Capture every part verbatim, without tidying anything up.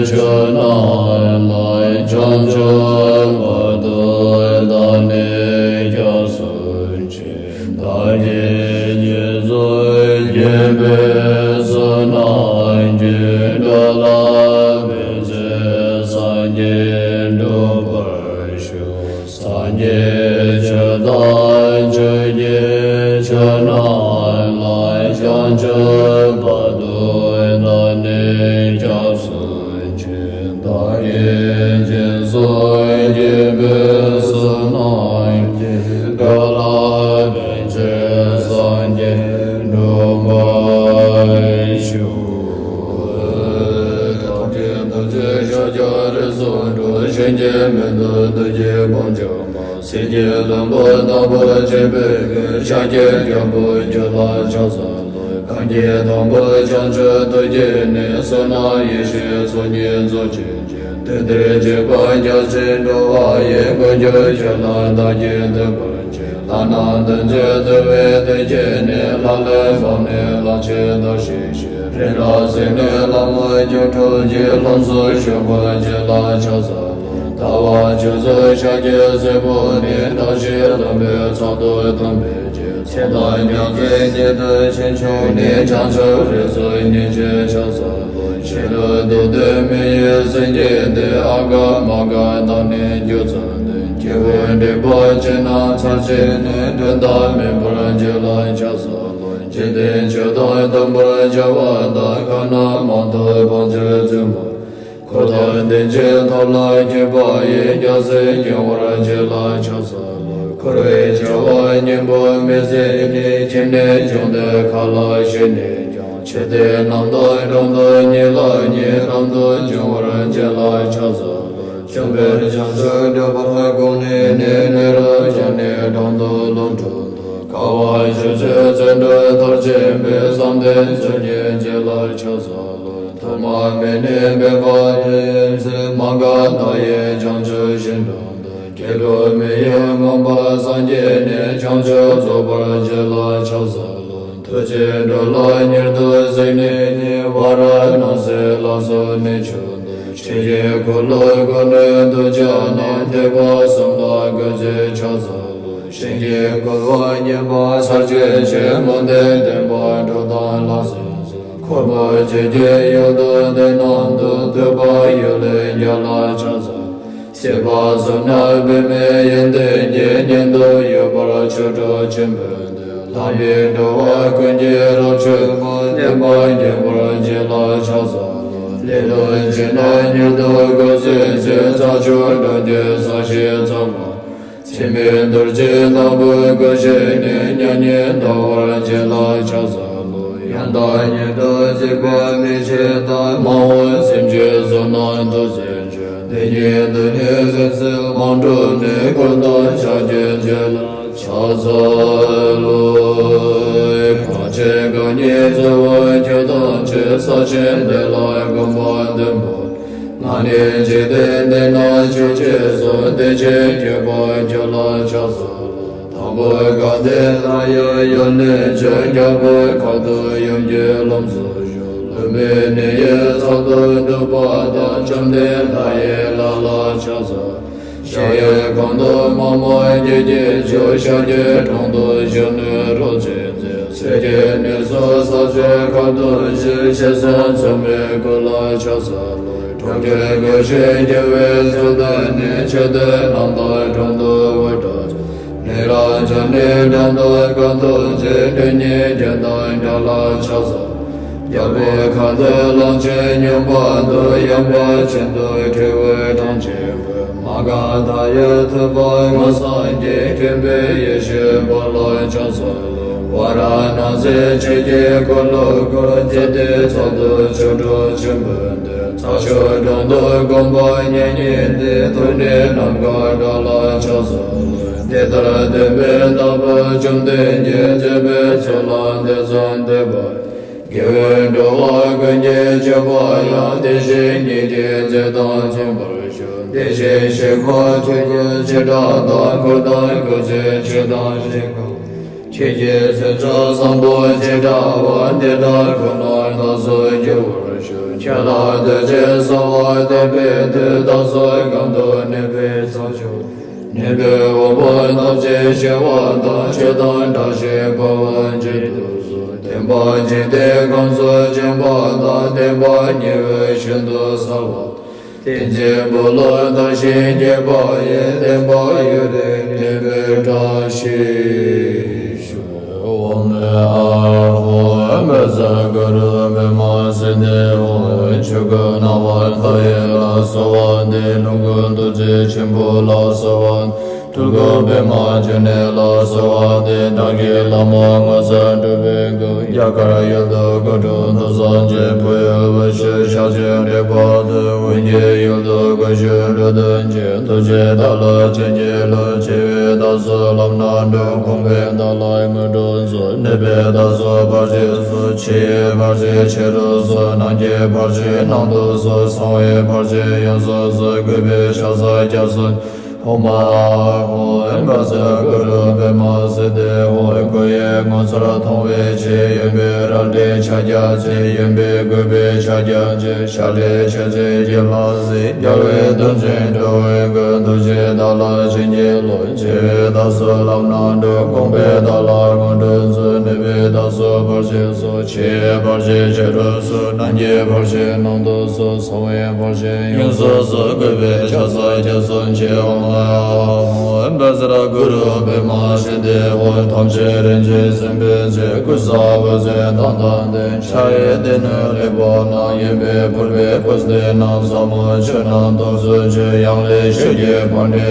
ཆོས་རྣམས་ལ་བྱང་ཆུབ་བར་དུ་བདག་ནི་སྐྱབས་སུ་མཆི། བདག་གིས་རྗེས་སུ་སྐྱེས་པའི་བསོད་ནམས་ཀྱིས། འགྲོ་ལ་ཕན་ཕྱིར་སངས་རྒྱས་འགྲུབ་པར་ཤོག། སངས་རྒྱས་ཆོས་དང་ཆོས་ཀྱི་ཆོས་རྣམས་ལ། བྱང་ཆུབ་བར་དུ་བདག་ནི་སྐྱབས་སུ་མཆི། བདག་གིས་རྗེས་སུ་སྐྱེས་པའི་བསོད་ནམས་ཀྱིས། འགྲོ་ལ་ཕན་ཕྱིར་སངས་རྒྱས་འགྲུབ་པར་ཤོག། ཐམས་ཅད་ཐམས་ཅད་ཤཱཀྱ་རིགས་སུ་འགྲོ། གཞན་གྱིས་མི་ཐུབ་བདུད་ཀྱི་དཔུང་འཇོམས་པ། གསེར་གྱི་ལྷུན་པོ་དང་པོར་བརྗིད་པའི་སྐུ། ཤཱཀྱའི་རྒྱལ་པོ་ཁྱོད་ལ་ཕྱག་འཚལ་ལོ། གང་གིས་དང་པོར་བྱང་ཆུབ་ཐོབ་བགྱིས་ནས། བསོད་ནམས་ཡེ་ཤེས་ཚོགས་གཉིས་རྫོགས་བྱེད་ཅིང་། དེ་ལྟར་བྱེད་པ་རྒྱལ་སྲས་འགྲོ་བ་ཡི། མགོན་ཁྱོད་ཁྱོད་ལ་བདག་གིས་འདུད་པར་བྱེད། ལྷ་རྣམས་ཐམས་ཅད་འདུལ་བའི་དོན་བྱས་ནས། ལྷ་ལས་བབས་ནས་ལྷ་ཆེན་བདག་བཞུགས་ཤིང་། རི་རབ་གསེགས་ནས་ལྷ་མོ་སྒྱུ་འཕྲུལ་གྱིས། ལྷུམས་སུ་ཞུགས་པར་བགྱིས་ལ་ཕྱག་འཚལ་ལོ། ཟླ་བ་ཆོས་སུ་ཤཱཀྱའི་སྲས་པོ་ནི། བདག་བཞིན་ལྷུན་པོའི་ཚབ་ཏུ་འདུག་པའི་ཕྱིར། ཚེ་དང་སྐྱབས་སུ་བརྩེ་བའི་ཚུལ་བཞིན་བྱོན་ནས། བྱང་ཆུབ་རིགས་སུ་ཉིད་ཀྱང་ཕྱག་འཚལ་ལོ། ཤིན་ཏུ་སྡུག་བསྔལ་མི་ཡི་སེམས་ཅན་འདི། ཨ་ག་མ་ག་དང་ནི་རྒྱུ་མཚན་ལྡན། སྐྱེ་བོའི་སྒྲིབ་པ་ཕྱི་ནང་ཚར་བཅད་ནས། དོན་དག་མེད་པར་བགྱིས་ལ་ཕྱག་འཚལ་ལོ། འཇིག་རྟེན་ཆོས་དང་མཐུན་པར་བྱ་བ་དང་། ཁམས་རྣམས་མང་དུ་སྤང་ཕྱིར་བཙུན་མོ། འཁོར་དང་ལྡན་ཕྱིར་ཐབས་ལ་མཁས་པ་ཡིས། རྒྱལ་སྲས་བསྐྱང་བར་བགྱིས་ལ་ཕྱག་འཚལ་ལོ། འཁོར་བའི་བྱ་བ་གཉེན་པོ་མི་བཟད་ནས། ཁྱིམ་ནས་བྱུང་སྟེ་མཁའ་ལ་གཤེགས་ནས་ཀྱང་། ཆོས་དེ་རྣམས་དང་གྲོང་དུ་ཉིད་ལ་ཉེ། རབ་ཏུ་འབྱུང་བར་བགྱིས་ལ་ཕྱག་འཚལ་ལོ། བྱམས་པའི་བྱང་ཆུབ་སྒྲུབ་པར་དགོངས་ནས་ནི། ནི་རབ་སྦྱངས་ནས་གྲོང་དུ་ལོག་འགྲོ། དཀའ་བ་སྤྱོད་ཚུལ་བརྩོན་འགྲུས་མཐར་ཕྱིན་པའི། བསམ་གཏན་ཚུལ་གྱིས་བགྱིས་ལ་ཕྱག་འཚལ་ལོ། ཐོག་མ་མེད་ནས་འཕེན་པ་དེ་ཡི་ཚེ། མ་འགགས་མཐའ་ཡས་བྱང་ཆུབ་ཤིང་དྲུང་དུ། སྐྱེ་འགྲོ་མི་ཡི་མངོན་པར་སངས་རྒྱས་ནས། བྱང་ཆུབ་རྫོགས་པར་བགྱིས་ལ་ཕྱག་འཚལ་ལོ། ཐུགས་རྗེས་འགྲོ་ལ་མྱུར་དུ་གཟིགས་ནས་ནི། ཝཱ་ར་ཎཱ་སིའི་ལམ་སྲོལ་ནས་བྱོན་ཏེ། ཆོས་ཀྱི་འཁོར་ལོ་བསྐོར་ནས་གདུལ་བྱ་རྣམས། ཐེག་པ་གསུམ་ལ་འགོད་ཚུལ་ཕྱག་འཚལ་ལོ། ཞིང་གི་བསྐོར་བ་བསྙེན་པ་ཚར་གཅོད་ཕྱིར། མུ་སྟེགས་འདུན་པ་སྒྲོ་བཏགས་ལ་སོགས་སུ། འཁོར་དང་བཅས་ཀྱི་ཡུལ་དུ་དེ་རྣམས་སུ། ཐུབ་པ་ཡུལ་ལས་རྒྱལ་ལ་ཕྱག་འཚལ། སྲིད་པ་གསུམ་ན་འབད་མེད་ཡོན་ཏན་གྱིས། མཉན་དུ་ཡོད་པར་ཆོ་འཕྲུལ་ཆེན་པོས་འདུལ། ལྷ་མིའི་འགྲོ་བ་ཀུན་གྱི་རབ་མཆོད་པ། བསྙེན་པ་རྒྱས་པར་བགྱིས་ལ་ཕྱག་འཚལ་ལོ། ལེ་ལོ་ཅན་རྣམས་མྱུར་དུ་འགོག་ཚུལ་ཕྱིར། རྩྭ་མཆོག་འགྲམ་གྱི་ས་གཞིའི་རྩེ་མོ། ཚེར་མའི་རྡོ་རྗེ་ལྟ་བུར་བཀོད་བྱས་ནས། མྱ་ངན་འདའ་བར་བགྱིས་ལ་ཕྱག་འཚལ་ལོ། ཡང་དག་ཉིད་དུ་གཟིགས་པ་མི་ཕྱེད་དང་། མ་འོངས་སེམས་ཅན་བསོད་ནམས་ཐུགས་རྗེ་ཆེ། འདི་ཉིད་དུ་ནི་གཟིགས་ཚུལ་མང་འགྲུབ་ནས། འཁོར་དང་ཕྱག་རྒྱའི་རྗེས་ལ་ཕྱག་འཚལ་ལོ། གང་ཕྱིར་གང་ཉིད་བརྩེ་བས་ཁྱབ་བདག་ཆོས། ས་ཆེན་འདི་ལ་གོམ་པ་བདུན་པོ། ང་ནི་འཇིག་རྟེན་འདི་ན་མཆོག་ཅེས་གསུངས། བདེ་ཆེན་ཁྱད་པར་ཁྱོད་ལ་ཕྱག་འཚལ་ལོ། དང་པོ་དགའ་ལྡན་ལྷ་ཡི་ཡུལ་ནས་བྱོན། རྒྱལ་པོའི་ཁ་ཐུག་ཡུམ་གྱི་ལྷུམས་སུ་ཞུགས། ལྷུན་པོའི་གནས་ཡུལ་ཚབ་ཏུ་འདུག་པ་དང་། བཅོམ་ལྡན་ལྷ་ཡི་ལྷ་ལ་ཕྱག་འཚལ། ཞིང་གཡོ་ཁང་དུ་མ་མོ་རྒྱལ་གྱིས་བཞུགས། ཤཱཀྱའི་གྲོང་དུ་བཞུགས་ནས་རོལ་ཆེན་མཛད། གསེར་གྱི་ནུས་སུ་ས་ཆུ་ཁ་ཐུག་བཞུས། ཞེས་སོགས་མཚུངས་མེད་སྐུ་ལ་ཕྱག་འཚལ་ལོ། གྲོང་ཁྱེར་བཀོད་ཕྱིར་རྒྱལ་བའི་ཚུལ་བསྟན་ནས། མཆོད་རྟེན་རྣམ་དག་གྲོང་དུ་འོད་གྲགས་ཤར། ནེ་རཉྫ་ནའི་གྲོང་དུ་ཁ་ཐུག་མཛད། སྟོང་ཉིད་རྒྱན་དང་འདྲ་ལ་ཕྱག་འཚལ། རྒྱལ་པོའི་ཁ་ཐུག་གླང་ཆེན་སྙིང་པོ་དང་། ཡངས་པ་ཅན་དུ་ཁྲོ་བོའི་གྲངས་ཆེན་པོས། མ་འགགས་མཐའ་ཡས་ཐུབ་པ་མངོན་སངས་རྒྱས། མཁྱེན་པའི་ཡེ་ཤེས་འབར་ལ་ཕྱག་འཚལ་ལོ། ཝཱ་ར་ཎཱ་སིའི་ཆོས་ཀྱི་འཁོར་ལོ་བསྐོར། ཚེ་འདིའི་ཚབ་ཏུ་ཆོ་འཕྲུལ་ཆེན་པོས་འདུལ། ཚ་ཤོག་གྲོང་དུ་དགོན་པ་མྱ་ངན་འདས། ཐུགས་ནི་ནམ་མཁའ་འདྲ་ལ་ཕྱག་འཚལ་ལོ། འདི་ལྟར་སྟོན་པའི་བདག་པོ་བཅོམ་ལྡན་གྱིས། བརྩེ་བའི་ཚུལ་ལ་དེ་ཙམ་བསྟོད་པ། དགེ་བས་འགྲོ་བ་ཀུན་གྱི་སྤྱོད་པ་ཡང་། དེ་བཞིན་ཉིད་ཀྱི་མཛད་དང་མཚུངས་པར་ཤོག། དེ་བཞིན་གཤེགས་པ་ཆོས་ཀྱི་བྱེ་བྲག་དང་། འཁོར་དང་འཁོར་ཚེ་ཆོས་དང་ཆོས་འཁོར། ཁྱེད་ཀྱི་སེམས་ཅན་བཟང་པོ་ཇི་འདྲ་བ། དེ་འདྲ་ཁོ་ནར་བདག་སོགས་འགྱུར་བར་ཤོག་ཁྱེད་ལ་འདུ་བྱེད་གསོལ་བ་འདེབས་པའི་མཐུས། བདག་སོགས་གང་དུ་གནས་པའི་ས་ཕྱོགས། གནས་པའི་འོག་པོ་ཐམས་ཅད་ཞི་བ་དང་། ཆོས་དང་བཀྲ་ཤིས་འབར་བར་བྱེད་དུ་གསོལ། བདེན་པ་ཇི་སྟེ་གང་སུ་བྱོན་པ་དང་། བདེན་པ་ཉེ་བའི་ཤིན་ཏུ་གསལ་བ། བསྟན་འཛིན་བུ་ལོན་དར་ཞིང་རྒྱས་པ་ཡི། བསྟན་པ་ཡུན་རིང་གནས་པའི་བཀྲ་ཤིས་ཤོག་ཨོཾ་ཨཱཿཧཱུྃ་བཛྲ་གུ་རུ་པདྨ་སིདྡྷི་ཧཱུྃ། ཆོས་སྐུ་སྣང་བ་མཐའ་ཡས་ལ་གསོལ་བ་འདེབས། ལོངས་སྐུ་རྡོ་རྗེ་ཆེན་པོ་ལ་གསོལ་བ། སྤྲུལ་སྐུ་པདྨ་འབྱུང་གནས་ལ་གསོལ་བ་འདེབས། བདག་གི་བླ་མ་ངོ་མཚར་སྤྲུལ་པའི་སྐུ། རྒྱ་གར་ཡུལ་དུ་གཽ་ཌུ་དུར་ས་ཅན། བོད་ཡུལ་བོད་ཆུ་ཤར་ཕྱོགས་འབྲས་སྤུངས་དུ། ཝེ་གི་ཡུལ་དུ་གུ་ཤྲི་རུ་དུན་གྱི། ཐུགས་རྗེ་བདག་ལ་བྱིན་གྱིས་རློབས། ཆེ་བའི་བདག་སོགས་ལམ་སྣ་དྲུག་དགོངས་པས་བདག་ལ་དངོས་གྲུབ་སྩོལ། གནས་པའི་བདག་སོགས་བར་ཆད་སོལ། ཕྱི་ཡི་བར་ཆད་ཕྱི་རུ་སོལ། ནང་གི་བར་ཆད་ནང་དུ་སོལ། གསང་བའི་བར་ཆད་ཡོངས་སུ་སོལ། གུས་པས་ཕྱག་འཚལ་སྐྱབས་སུ། ཨོཾ་ཨཱཿཧཱུྃ་བཛྲ་གུ་རུ་པདྨ་སིདྡྷི་ཧཱུྃ། སྐུ་ཡི་ངོ་མཚར་མཐོང་བའི་ཕྱིར། གཡོན་པས་རལ་གྲི་ཕྱག་རྒྱ་བྱིན། གཡོན་པས་གུས་པས་ཕྱག་རྒྱ་བྱིན། ཕྱག་ལས་མཆོད་ཅིང་བགྱིས་པ་གཟིགས། རྒྱལ་བའི་གདུང་འཛིན་འགྲོ་བའི་མགོན། ཐུགས་རྗེས་བདག་ལ་བྱིན་གྱིས་རློབས། ཆེ་བའི་བདག་སོགས་ལམ་སྣ་དྲུག་དགོངས་པས་བདག་ལ་དངོས་གྲུབ་སྩོལ། གནས་པའི་བདག་སོགས་བར་ཆད་སོལ། ཕྱི་ཡི་བར་ཆད་ཕྱི་རུ་སོལ། ནང་གི་བར་ཆད་ནང་དུ་སོལ། གསང་བའི་བར་ཆད་ཡོངས་སུ་སོལ། གུས་པས་ཕྱག་འཚལ་སྐྱབས་སུ་མཆི། ཨོཾ་ཨཱཿཧཱུྃ་བཛྲ་གུ་རུ་པདྨ་སིདྡྷི་ཧཱུྃ། ཐམས་ཅད་རིན་ཆེན་སེམས་དཔའི་ཚོགས། ཀུན་བཟང་འོད་ཟེར་མདངས་དང་ལྡན། ཕྱག་གཡས་སྡེ་སྣོད་ཀླད་པ་བསྣམས། གཡོན་པས་ཕུར་པའི་པུས་མོ་བསྣམས། ཟབ་མོ་ཆོས་རྣམས་ཐོབ་ཚུལ་ཆེ། ཡང་ལེ་ཤོད་ཀྱི་པཎྜི།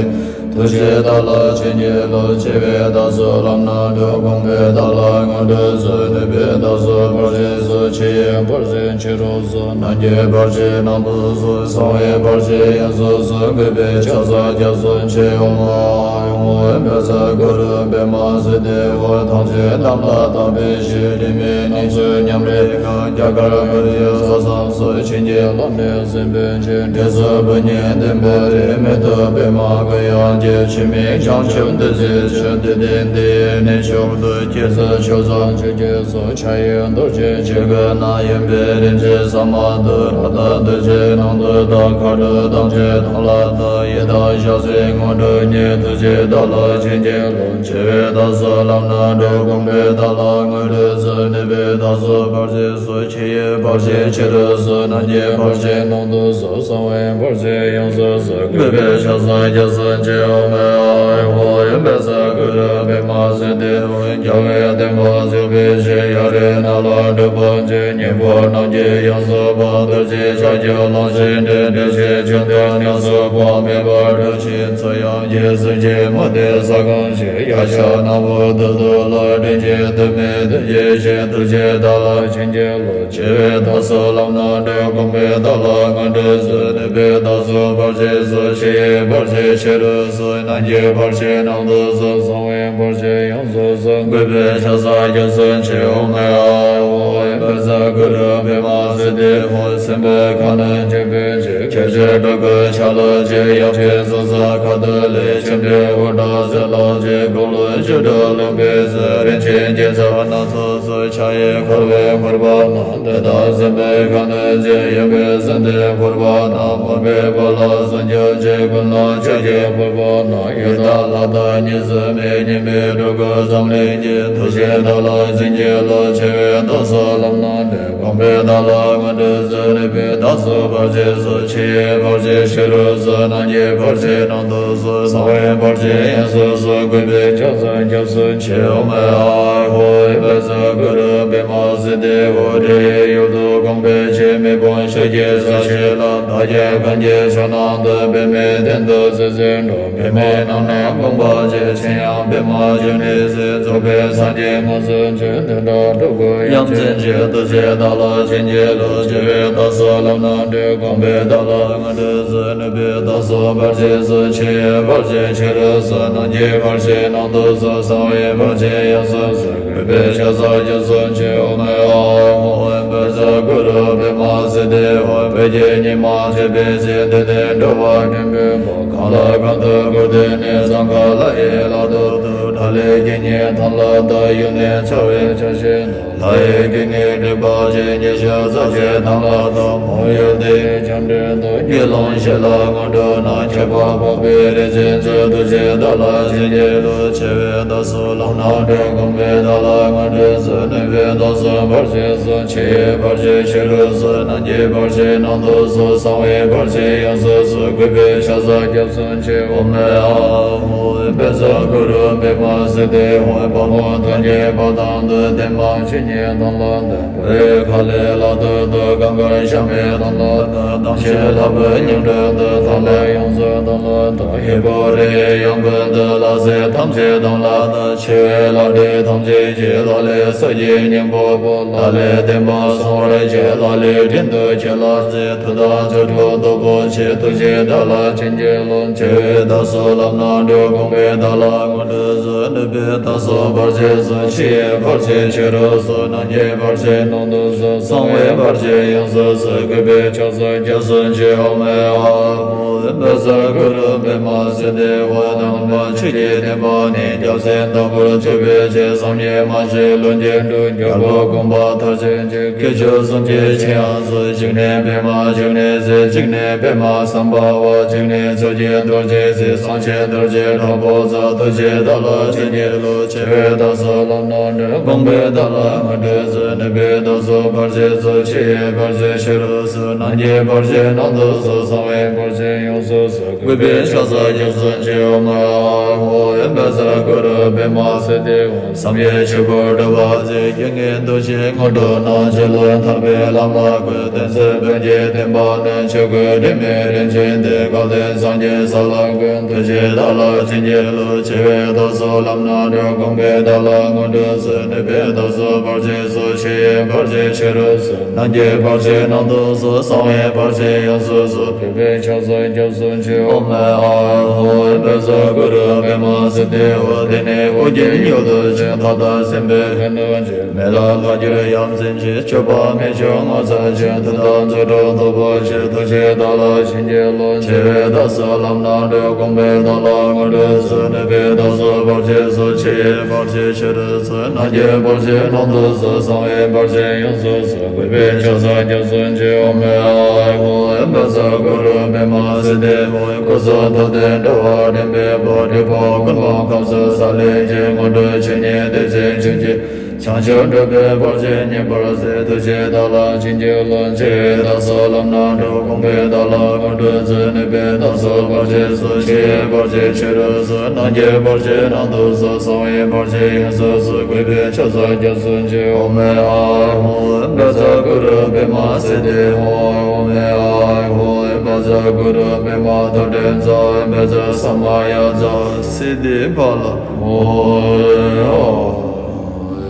ཐུགས་རྗེས་བདག་ལ་བྱིན་གྱིས་རློབས། ཆེ་བའི་བདག་སོགས་ལམ་སྣ་དྲུག་དགོངས་པས་བདག་ལ་དངོས་གྲུབ་སྩོལ། གནས་པའི་བདག་སོགས་བར་ཆད་སོལ། ཕྱི་ཡི་བར་ཆད་ཕྱི་རུ་སོལ། ནང་གི་བར་ཆད་ནང་དུ་སོལ། གསང་བའི་བར་ཆད་ཡོངས་སུ་སོལ། གུས་པས་ཕྱག་འཚལ་སྐྱབས་སུ་མཆི། ཨོཾ་ཨཱཿཧཱུྃ་བཛྲ་གུ་རུ་པདྨ་སིདྡྷི་ཧཱུྃ། ཐམས་ཅད་དམ་ལ་དམ་པའི་ཕྱིར། དྲི་མེད་སྣང་ཚུལ་ཉམས་རེ་རྒྱ་གར་བོད་ཡུལ་ས་མཚམས་སུ། བྱིན་གྱིས་བརླབས་ནས་གསན་པའི་ཕྱིར། འབྲས་བུ་བུ་ཉིད་བདེན་པར་རེག་མེ་ཏོག་པདྨ་གུ་ཡངས་ཀྱི། ཆུ་མིག་བྱང་ཆུབ་འདི་ཚེ་ཆོས། འདི་དེ་འདི་ཡི་གནས་མཆོག་ཏུ། སྐྱེ་ཚུལ་ཕྱོགས་བཅུ་ཆོས་ཀྱི་གཙོ། ཕྱག་གཡས་རྡོ་རྗེ་ཕྱི་སྐུ་ན། གཡོན་པས་རིན་ཆེན་ས་མ་ཏི། རཀྟ་རྡོ་རྗེ་ནང་དུ་བཏགས། མཁའ་འགྲོ་ཐམས་ཅད་དང་ལ་བཏགས། ཡི་དམ་ཞལ་གཟིགས་དངོས་གྲུབ་བརྙེས། ཐུགས་རྗེས་བདག་ལ་བྱིན་གྱིས་རློབས། ཆེ་བའི་བདག་སོགས་ལམ་སྣ་དྲུག་དགོངས་པས་བདག་ལ་དངོས་གྲུབ་སྩོལ། གནས་པའི་བདག་སོགས་བར་ཆད་སོལ། ཕྱི་ཡི་བར་ཆད་ཕྱི་རུ་སོལ། ནང་གི་བར་ཆད་ནང་དུ་སོལ། གསང་བའི་བར་ཆད་ཡོངས་སུ་སོལ། གུས་པས་ཕྱག་འཚལ་སྐྱབས་སུ་མཆི། ཨོཾ་ཨཱཿཧཱུྃ་བཛྲ་གུ་རུ་པདྨ་སིདྡྷི་ཧཱུྃ། རྒྱལ་བའི་བསྟན་པ་འཛུགས་པའི་ཕྱིར། ཡར་རི་ནགས་ལ་སྒྲུབ་པར་བྱོན། སྙིང་པོ་རྣམས་ཀྱི་ཡོངས་སུ་སྤངས། རྡོ་རྗེ་ཕྱག་རྒྱ་ལམ་སྲིན་འདྲེ། འདྲེ་ཞགས་ཆུ་འདྲེ་ཉམས་སུ་སྤངས། མེ་འབར་གྲུ་བཞིའི་མཚོ་ཡང་རྒྱས། གསུམ་གྱི་མུ་སྟེགས་ས་གང་ཞིག་ཡ་ཤ་ནག་པོ་རྡུལ་དུ་ལོག །དྲིན་ཅན་དུ་མའི་དོན་གྱི་ཕྱིར། ཐུགས་རྗེས་བདག་ལ་བྱིན་གྱིས་རློབས། ཆེ་བའི་བདག་སོགས་ལམ་སྣ་དྲུག །དགོངས་པས་བདག་ལ་དངོས་གྲུབ་སྩོལ། གནས་པའི་བདག་སོགས་བར་ཆད་སོལ། ཕྱི་ཡི་བར་ཆད་ཕྱི་རུ་སོལ། ནང་གི་བར་ཆད་ནང་དུ་སོལ། གསང་བའི་བར་ཆད་ཡོངས་སུ་སོལ། གུས་པས་ཕྱག་འཚལ་སྐྱབས་སུ་མཆི། ཨོཾ་ཨཱཿཧཱུྃ་བཛྲ་གུ་རུ་པདྨ་སིདྡྷི་ཧཱུྃ། སྲིན་པོའི་ཁ་གནོན་བྱེད་པའི་ཕྱིར། ཁྱེད་ཚོའི་སྤྲུལ་སྐུ་ཆ་ལུགས་ཀྱི། ཡབ་ཆེན་སོ་སོ་ཁ་ཐུག་ལས། ཆེམ་དྲེད་འུར་སྒྲོག་ཟེར་ལོག་ཅིག །འཁོར་ལོ་བཅུ་དྲུག་ལུང་པའི་ཟེར། རིན་ཆེན་རྒྱལ་ཚབ་སྣ་ཚོགས་སུ། ཕྱག་གཡས་འཁོར་བའི་འཁོར་བ་ན། འདི་དག་སྲིན་པོའི་ཁ་གནོན་བྱེད། གཡོན་པས་གསོན་དེ་འཁོར་བ་ན། མར་པའི་བུ་ལ་སྲུང་སྐྱོབ་བྱེད། ཀུན་སློང་ཕྱག་རྒྱའི་འཁོར་བ་ན། ཡི་དྭགས་ལྷ་དང་གཉིས་སུ་མེད། སྙན་པའི་སྤྲུལ་སྐུ་འཛམ་གླིང་གི། ཐུགས་རྗེས་བདག་ལ་བྱིན་གྱིས་རློབས། ཆེ་བའི་བདག་སོགས་ལམ་སྣ་དྲུག །དགོངས་པས་བདག་ལ་དངོས་གྲུབ་སྩོལ། གནས་པའི་བདག་སོགས་བར་ཆད་སོལ། ཕྱི་ཡི་བར་ཆད་ཕྱི་རུ་སོལ། ནང་གི་བར་ཆད་ནང་དུ་སོལ། གསང་བའི་བར་ཆད་ཡོངས་སུ་སོལ། གུས་པས་ཕྱག་འཚལ་སྐྱབས་སུ་མཆི། ཨོཾ་ཨཱཿཧཱུྃ་བཛྲ་གུ་རུ་པདྨ་སིདྡྷི་ཧཱུྃ། འདྲེ་ཡི་ཡུལ་དུ་དགོངས་པའི་ཕྱིར། མེ་དཔུང་ཤུགས་ཀྱིས་ས་གཞི་བརླག །བདག་གིས་གང་གི་ཕྱོགས་རྣམས་སུ། པདྨའི་སྟེང་དུ་སྲིད་རྩེར་འགྲོ། པདྨའི་ནང་ན་དགོངས་པ་ཆེ། མཚན་ཡང་པདྨ་འབྱུང་གནས་ཟེར། རྫོགས་པའི་སངས་རྒྱས་དངོས་སུ་བྱོན། དོན་དག་སྒྲུབ་སྐུ་ཡ་མཚན་ཆེ། ཐུགས་རྗེས་བདག་ལ་བྱིན་གྱིས་རློབས། ཆེ་བའི་བདག་སོགས་ལམ་སྣ་དྲུག །དགོངས་པས་བདག་ལ་དངོས་གྲུབ་སྩོལ། གནས་པའི་བདག་སོགས་བར་ཆད་སོལ། ཕྱི་ཡི་བར་ཆད་ཕྱི་རུ་སོལ། ནང་གི་བར་ཆད་ནང་དུ་སོལ། གསང་བའི་བར་ཆད་ཡོངས་སུ་སོལ། གུས་པས་ཕྱག་འཚལ་སྐྱབས་སུ་མཆི། ཨོཾ་ཨཱཿཧཱུྃ་བཛྲ་ གུ་རུ་པདྨ་སིདྡྷི་ཧཱུྃ། བོད་ཀྱི་ཉི་མ་བྱེད་པའི་ཚེ། འདི་ནི་འགྲོ་བ་འདྲེན་པའི་བུ། གང་ལ་གང་དུ་བཀུར་སྟི་ནི། སངས་རྒྱས་ལ་ཡི་ལག་ཏུ་གཏོགས། དགྲ་ལྷའི་དགེ་བསྙེན་དམ་ལ་བཏགས། ཡུལ་ནི་ཚ་བའི་ཆར་ཞིག་ན། ལྷ་ཡི་དགེ་བསྙེན་སྒྲིབ་པ་ཅན། ཉི་ཤུ་རྩ་གཅིག་དམ་ལ་བཏགས། མོ་ཡུལ་དེའི་བྱང་འདྲེན་དུ། དགེ་སློང་བཞི་ལ་ངོ་སྤྲོད་ན། ཁྱབ་པ་འཕགས་པའི་རིགས་ཅན་གྱི། ཐུགས་རྗེས་བདག་ལ་བྱིན་གྱིས་རློབས། ཆེ་བའི་བདག་སོགས་ལམ་སྣ་དྲུག། དགོངས་པས་བདག་ལ་ངོ་སྤྲོད་མཛོད། ནུས་པས་བདག་སོགས་བར་ཆད་སོལ། ཆེ་བའི་བར་ཆད་ཕྱི་རུ་སོལ། རྣམས་ཀྱི་བར་ཆད་ནང་དུ་སོལ། གསང་བའི་བར་ཆད་ཡོངས་སུ་སོལ། གུས་པས་ཕྱག་འཚལ་སྐྱབས་སུ་མཆི། ཨོཾ་ཨཱཿཧཱུྃ་བཛྲ་གུ་རུ་པདྨ་སིདྡྷི་ཧཱུྃ། དཔའ་བོ་ཐམས་ཅད་དཔའ་གདངས་དུ། བརྟན་མ་ཆོས་ཉིད་དམ་ལ་བཏགས། བུ་ཡི་ཁ་ལས་ལག་ཏུ་གཏོགས། གང་དགར་ཞབས་མོའི་དམ་ལ་བཏགས། དམ་ཞིང་ལྷ་བུའི་སྙིང་དྲུང་དུ། ཐང་ལྷ་ཡོངས་སུ་དམ་ལ་བཏགས། ཧས་པོ་རི་ཡི་ཡང་ཀུན་ཏུ། ལྷ་སྲིན་ཐམས་ཅད་དམ་ལ་བཏགས། ཆེ་བའི་ལྷ་འདྲེ་ཐམས་ཅད་ཀྱིས། ལག་ལེན་སྲོག་གི་སྙིང་པོ་ཕུལ། ལག་ལེན་བརྟན་པོ་སྲུང་བར་བྱེད། ལག་ལེན་སྒྲིན་དུ་ཁྱེར་ལ་མཛད། མཐུ་དང་རྫུ་འཕྲུལ་སྟོབས་པོ་ཆེ། ཐུགས་རྗེས་བདག་ལ་བྱིན་གྱིས་རློབས། ཆེ་བའི་བདག་སོགས་ལམ་སྣ་དྲུག། དགོངས་པས་བདག་ལ་ངོ་སྤྲོད་མཛོད། ནུས་པས་བདག་སོགས་བར་ཆད་སོལ། ཆེ་བའི་བར་ཆད་ཕྱི་རུ་སོལ། རྣམས་ཀྱི་བར་ཆད་ནང་དུ་སོལ། གསང་བའི་བར་ཆད་ཡོངས་སུ་སོལ། གུས་པས་ཕྱག་འཚལ་སྐྱབས་སུ་མཆི། ཨོཾ་ཨཱཿཧཱུྃ་བཛྲ་གུ་རུ་པདྨ་སིདྡྷི་ཧཱུྃ། དམ་པ་ཆོས་ཀྱི་བསྟན་པ་ནི། རྒྱལ་མཚན་ལྟ་བུར་གྱུར་པའི་ཕྱིར། བསམ་ཡས་མ་བྱས་ལྷུན་གྱིས་གྲུབ། རྒྱལ་པོ་དགོངས་པ་མཐར་ཕྱིན་གྱི། སྐྱེས་མཆོག་གསུམ་གྱི་ཆེད་ཡང་གསོལ། གཅིག་ནི་པདྨ་འབྱུང་གནས་སྲས། གཅིག་ནི་པདྨ་སམྦྷ་ཝ། གཅིག་ནི་མཚོ་སྐྱེས་རྡོ་རྗེའི་སྲས། གསང་ཆེན་རྡོ་རྗེ་དྲག་པོ་རྩལ། ཐུགས་རྗེས་བདག་ལ་བྱིན་གྱིས་རློབས། ཆེ་བའི་བདག་སོགས་ལམ་སྣ་དྲུག། དགོངས་པས་བདག་ལ་ངོ་སྤྲོད་མཛོད། ནུས་པས་བདག་སོགས་བར་ཆད་སོལ། ཆེ་བའི་བར་ཆད་ཕྱི་རུ་སོལ། རྣམས་ཀྱི་བར་ཆད་ནང་དུ་སོལ། གསང་བའི་བར་ཆད་ཡོངས་སུ་སོལ། གུས་པས་ཕྱག་འཚལ་སྐྱབས་སུ་མཆི། ཨོཾ་ཨཱཿཧཱུྃ་བཛྲ་གུ་རུ་པདྨ་སིདྡྷི་ཧཱུྃ། བསམ་ཡས་ཆོས་སྐུ་གྲུབ་པ་མཛད། རྒྱལ་བའི་ཐུགས་རྗེའི་ངང་དུ་ནམ་མཁའ་ལ་ཐར་པའི་ལམ་ལ་བཀོད། བསྟན་འཛིན་བོན་གྱི་བསྟན་པ་ནི། ཆོས་སྐུ་དྲི་མེད་རིན་ཆེན་གཏེར། སྐལ་ལྡན་སངས་རྒྱས་ས་ལ་ཀུན། ཐུགས་རྗེས་བདག་ལ་བྱིན་གྱིས་རློབས། ཆེ་བའི་བདག་སོགས་ལམ་སྣ་དྲུག། དགོངས་པས་བདག་ལ་ངོ་སྤྲོད་མཛོད། ནུས་པས་བདག་སོགས་བར་ཆད་སོལ། ཆེ་བའི་བར་ཆད་ཕྱི་རུ་སོལ། རྣམས་ཀྱི་བར་ཆད་ནང་དུ་སོལ། གསང་བའི་བར་ཆད་ཡོངས་སུ་སོལ། གུས་པས་ཕྱག་འཚལ་སྐྱབས་སུ་མཆི། ཨོཾ་ཨཱཿཧཱུྃ་བཛྲ་གུ་རུ་པདྨ་སིདྡྷི་ཧཱུྃ། དེ་ནས་ཨོ་རྒྱན་ཡུལ་དུ་བྱོན། ཐབས་དང་སེམས་དཔའི་ལྷན་ཐབས་ཀྱིས། མེ་ལྷ་ལྷ་གྱུར་ཡ་མཚན་ཆེ། སྤྱོད་པ་རྨད་བྱུང་ངོ་མཚར་ཅན། མཐུ་དང་རྫུ་འཕྲུལ་སྟོབས་པོ་ཆེ། ཐུགས་རྗེས་བདག་ལ་བྱིན་གྱིས་རློབས། ཆེ་བའི་བདག་སོགས་ལམ་སྣ་དྲུག། དགོངས་པས་བདག་ལ་ངོ་སྤྲོད་མཛོད། ནུས་པས་བདག་སོགས་བར་ཆད་སོལ། ཆེ་བའི་བར་ཆད་ཕྱི་རུ་སོལ། རྣམས་ཀྱི་བར་ཆད་ནང་དུ་སོལ། གསང་བའི་བར་ཆད་ཡོངས་སུ་སོལ། གུས་པས་ཕྱག་འཚལ་སྐྱབས་སུ་མཆི། ཨོཾ་ཨཱཿཧཱུྃ་བཛྲ་གུ་རུ་པདྨ་སིདྡྷི་ཧཱུྃ། སྐུ་གསུང་ཐུགས་ལྡན་འགྲོ་བ་འདྲེན་པའི་བུ། སྒྲུབ་པ་ཀུན་སློང་སྐབས་སུ་སལ་ལེ་ཅན། དངོས་གྲུབ་ཆོས་ཉིད་བདེ་ཆེན་ཆོས་ཀྱི། བྱང་ཆུབ་སྒྲུབ་པའི་བར་ཆད་ཉེ་བར་སེལ། ཐུགས་རྗེས་བདག་ལ་བྱིན་གྱིས་རློབས། ཆེ་བའི་བདག་སོགས་ལམ་སྣ་དྲུག། དགོངས་པས་བདག་ལ་ངོ་སྤྲོད་མཛོད། ནུས་པས་བདག་སོགས་བར་ཆད་སོལ། ཆེ་བའི་བར་ཆད་ཕྱི་རུ་སོལ། རྣམས་ཀྱི་བར་ཆད་ནང་དུ་སོལ། གསང་བའི་བར་ཆད་ཡོངས་སུ་སོལ། གུས་པས་ཕྱག་འཚལ་སྐྱབས་སུ་མཆི། ཨོཾ་ཨཱཿཧཱུྃ་བཛྲ་གུ་རུ་པདྨ་སིདྡྷི་ཧཱུྃ། ཨོཾ་ཨཱཿཧཱུྃ་བཛྲ་གུ་རུ་པདྨ་ཐོད་ཕྲེང་རྩལ། བཛྲ་ས་མ་ཡ་རྩལ། སིདྡྷི་ཕ་ལ་ཧཱུྃ།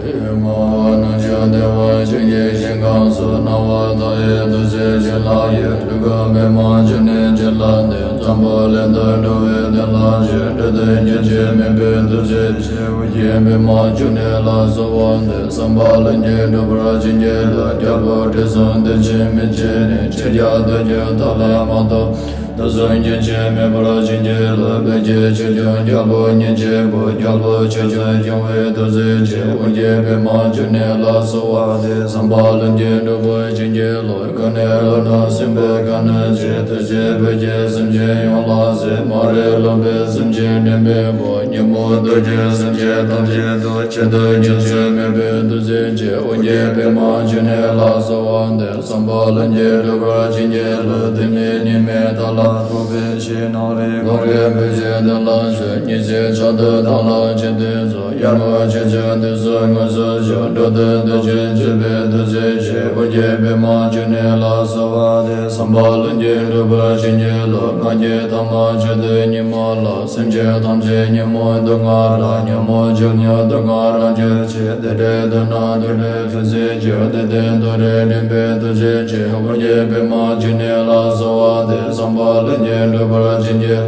ཨེ་མ་ཧོ། སྣང་ཞིང་བདེ་བ་ཆོས་ཀྱི་ཞིང་ཁམས་སུ། སྣང་བ་མཐའ་ཡས་ཐུགས་རྗེ་ཆེ་ལ་ཡོད། སྤྲུལ་སྐུ་པདྨ་འབྱུང་གནས་ཆེ་ལ་གནས། འཛམ་བུ་གླིང་དུ་འགྲོ་བའི་དོན་ལ་སྤྱད། འགྲོ་དོན་རྒྱུན་ཆད་མེད་པའི་ཐུགས་རྗེ་ཆེ། ཨོ་རྒྱན་པདྨ་འབྱུང་གནས་ལ་གསོལ་བ་འདེབས། བསམ་པ་ལྷུན་གྱིས་འགྲུབ་པར་བྱིན་གྱིས་རློབས། རྒྱལ་པོ་ཁྲི་སྲོང་ལྡེའུ་བཙན་མི་ཕྱེད་ནས། ཆོས་རྒྱལ་དུས་ཀྱི་མཐའ་ལ་མ་ཐོབ། དུས་གསུམ་རྒྱུན་ཆད་མེད་པར་བྱིན་གྱིས་རློབས། བོད་ཀྱི་ཆོས་སྐྱོང་རྒྱལ་པོ་ཉིད་ཀྱི་བུ། རྒྱལ་པོ་ཆོས་སྐྱོང་སྐྱོང་བའི་ཐུགས་རྗེ་ཆེ། ཨོ་རྒྱན་པདྨ་འབྱུང་གནས་ལ་གསོལ་བ་འདེབས། བསམ་པ་ལྷུན་གྱིས་འགྲུབ་པར་བྱིན་གྱིས་རློབས། གང་ནས་བསླབས་ན་གསན་པའི་གང་ནས་ཆེ། ཐུགས་རྗེས་བོད་ཀྱི་སེམས་ཅན་ཡོངས་ལ་གསན། མ་རིག་ལོག་པའི་སེམས་ཅན་འདྲེན་པའི་བུ། ཉོན་མོངས་གདུལ་བྱའི་སེམས་ཅན་ཐམས་ཅད་དུ། ཆེད་དུ་རྒྱུན་ཆད་མེད་པའི་ཐུགས་རྗེ་ཆེ། ཨོ་རྒྱན་པདྨ་འབྱུང་གནས་ལ་གསོལ་བ་འདེབས། བསམ་པ་ལྷུན་གྱིས་འགྲུབ་པར་བྱིན་གྱིས་རློབས། དུས་མེད་ཉིད་མེད་མཐའ་ལ་ཐུག་པའི་ཕྱིར། ནམ་རིག་གོ་རིག་བོད་ཀྱི་དོན་ལ་སྤྱད། ཉི་ཚེ་མཚན་དུ་བདག་ལ་བྱིན་གྱིས་རློབས། ཡར་ངོ་ཆོས་སྐྱོང་དུས་སུ་དངོས་སུ་བྱོན། འགྲོ་དོན་དུས་ཀྱི་སྤྱོད་པའི་ཐུགས་རྗེ་ཆེ། ཨོ་རྒྱན་པདྨ་འབྱུང་གནས་ལ་གསོལ་བ་འདེབས། བསམ་པ་ལྷུན་གྱིས་འགྲུབ་པར་བྱིན་གྱིས་རློབས། སྔགས་ཀྱི་ཐ་མ་མཆོད་བསྟོད་ཉི་མ་ལ། སེམས་ཅན་ཐམས་ཅད་ཉོན་མོངས་དུག་ལྔ་རག་ཉོན་མོངས་ཕྱོགས་ཉིད་དུག་ལྔ་རང་གྱུར་ཅིག་དེ་འདྲའི་དོན་རྣམས་ཐུགས་ལས་ཐོན་ཚུལ་གྱིས། དེ་དོན་ཐུགས་རེ་འདྲེན་པའི་ཐུགས་རྗེ་ཆེ། ཨོ་རྒྱན་པདྨ་འབྱུང་གནས་ལ་གསོལ་བ་འདེབས། བསམ་པ་ལྷུན་གྱིས་འགྲུབ་པར་བྱིན་གྱིས།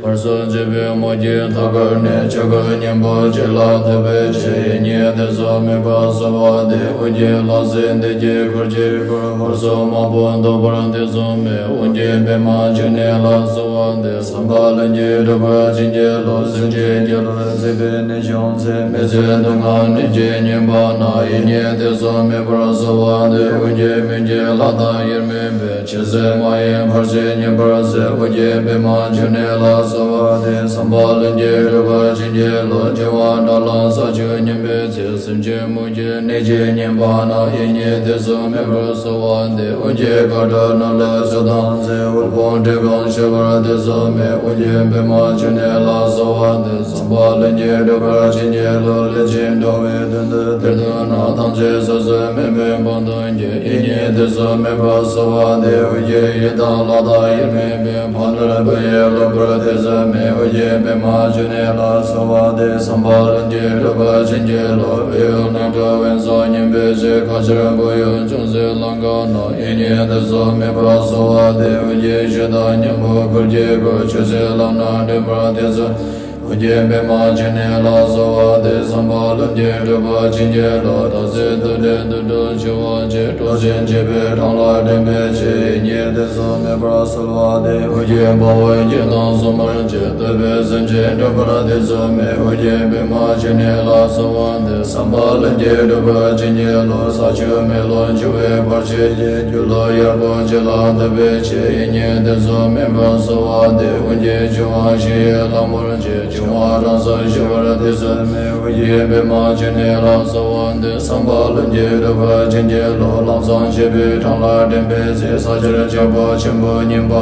ཧོར་སོགས་བྱེད་པའི་མོ་གི་ཐུགས་ཀར་ནས། ཆོས་སྐུ་སྙིང་པོ་གཅིག་ལ་ཐིམ་པའི་ཕྱིར། ཡིད་གཉིས་ཏེ་ཚོགས་མེད་པར་གསོལ་བ་འདེབས། དབུ་རྒྱན་ལྷ་སྲིན་སྡེ་བརྒྱད་འཁོར་གྱིས་བསྐོར། ཧོར་སོགས་དམག་དཔུང་བཟློག་པར་ཐེ་ཚོམ་མེད། དབུ་རྒྱན་པདྨ་འབྱུང་གནས་ལ་གསོལ་བ་འདེབས། བསམ་པ་ལྷུན་གྱིས་འགྲུབ་པར་བྱིན་གྱིས་རློབས། སེམས་ཅན་སྐྱེ་ལ་སྲིད་པའི་ནད་བྱུང་ཚེ། མི་བཟོད་སྡུག་བསྔལ་ནད་ཀྱིས་ཉེན་པ་ན། ཡིད་གཉིས་ཏེ་ཚོགས་མེད་པར་གསོལ་བ་འདེབས། དབུ་རྒྱན་མི་བསྐྱོད་ལྷ་དང་དབྱེར་མེད་པས། ཇི་སྲིད་མ་ཡེངས་བར་ཆད་ཉེན་པར་ཟད། དབུ་རྒྱན་པདྨ་འབྱུང་གནས་ལ་གསོལ་བ་འདེབས། བསམ་པ་ལྷུན་གྱིས་འགྲུབ་པར་བྱིན་གྱིས་རློབས། འབྱུང་བ་དགྲ་ལྷ་ས་བཅུ་ཉིན་པའི་ཚེ། སེམས་ཅན་མུ་གེའི་ནད་ཀྱིས་ཉེན་པ་ན། ཡིད་གཉིས་ཏེ་ཚོགས་མེད་པར་གསོལ་བ་འདེབས། དབུ་རྒྱན་མཁའ་འགྲོ་ནག་ལྷ་ཚོགས་དང་མཛད། དབུལ་ཕོངས་གྲི་གུམ་ཞི་བར་ཐེ་ཚོམ་མེད། དབུ་རྒྱན་པདྨ་འབྱུང་གནས་ལ་གསོལ་བ་འདེབས། བསམ་པ་ལྷུན་གྱིས་འགྲུབ་པར་བྱིན་གྱིས་རློབས། ལས་ཅན་འགྲོ་བའི་དོན་དུ་གཏེར་སྟོན་ན། ཐམས་ཅད་སོ་སོའི་དམིགས་མེད་དཔང་དོན་གྱིས། ཡིད་གཉིས་ཏེ་ཚོགས་མེད་པར་གསོལ་བ་འདེབས། དབུ་རྒྱན་ཡི་དམ་ལྷ་དང་དབྱེར་མེད་པས། ཕ་ནོར་བུ་ཡིས་ལོངས་པར་ཐེ་ཚོམ་མེད། དབུ་རྒྱན་པདྨ་འབྱུང་གནས་ལ་གསོལ་བ་འདེབས། བསམ་པ་ལྷུན་གྱིས་འགྲུབ་པར་བྱིན་གྱིས་རློབས། བོད་ཡུལ་ནང་འགྲོ་བན་སོགས་ཉིན་པའི་ཚེ། ཁ་ཆར་བུ་ཡུག་ཅུང་ཟད་ལངས་ག་ན། ཡིད་གཉིས་ཏེ་ཚོགས་མེད་པར་གསོལ་བ་འདེབས། དབུ་རྒྱན་ཞི་དང་སྙིང་པོ་འཁོར་གྱིས་བསྐོར། ཆོས་སྲིད་ལམ་སྣ་འདྲེན་པར་ཐེ་ཚོམ། དབུ་རྒྱན་པདྨ་འབྱུང་གནས་ལ་གསོལ་བ་འདེབས། བསམ་པ་ལྷུན་གྱིས་འགྲུབ་པར་བྱིན་གྱིས་རློབས། དག་སེལ་དུག་སྦྲུལ་དུད་འགྲོ་འཆིང་བ་བཅས། འགྲོ་ཆེན་བྱེད་པའི་འཕྲང་ལ་འདྲེན་པའི་ཕྱིར། ཡིད་གཉིས་ཏེ་ཚོགས་མེད་པར་གསོལ་བ་འདེབས། དབུ་རྒྱན་དཔའ་བོས་རྒྱལ་དང་སྲུང་མར་བཅས། འདོད་པའི་སེམས་ཅན་འདྲེན་པར་ཐེ་ཚོམ་མེད། དབུ་རྒྱན་པདྨ་འབྱུང་གནས་ལ་གསོལ་བ་འདེབས། བསམ་པ་ལྷུན་གྱིས་འགྲུབ་པར་བྱིན་གྱིས་རློབས། ས་ཆུ་མེ་རླུང་འཆི་བའི་བར་ཆད་ཀྱིས། སྒྱུ་ལུས་ཡར་པོ་གཅིག་ལ་ཐིམ་པའི་ཕྱིར། ཡིད་གཉིས་ཏེ་ཚོགས་མེད་པར་གསོལ་བ་འདེབས། དབུ་རྒྱན་འབྱུང་བ་བཞི་ཡི་གླང་པོ་ཆེ། འབྱུང་བ་རང་སར་ཞི་བར་ཐེ་ཚོམ་མེད། དབུ་རྒྱན་པདྨ་འབྱུང་གནས་ལ་གསོལ་བ་འདེབས། བསམ་པ་ལྷུན་གྱིས་འགྲུབ་པར་བྱིན་གྱིས་རློབས། ལམ་སྲང་བྱེད་པའི་འཕྲང་ལ་འདྲེན་པའི་ཚེ། ས་ཆར་ཆེན་པོ་ཆེན་པོ་ཉིན་པ།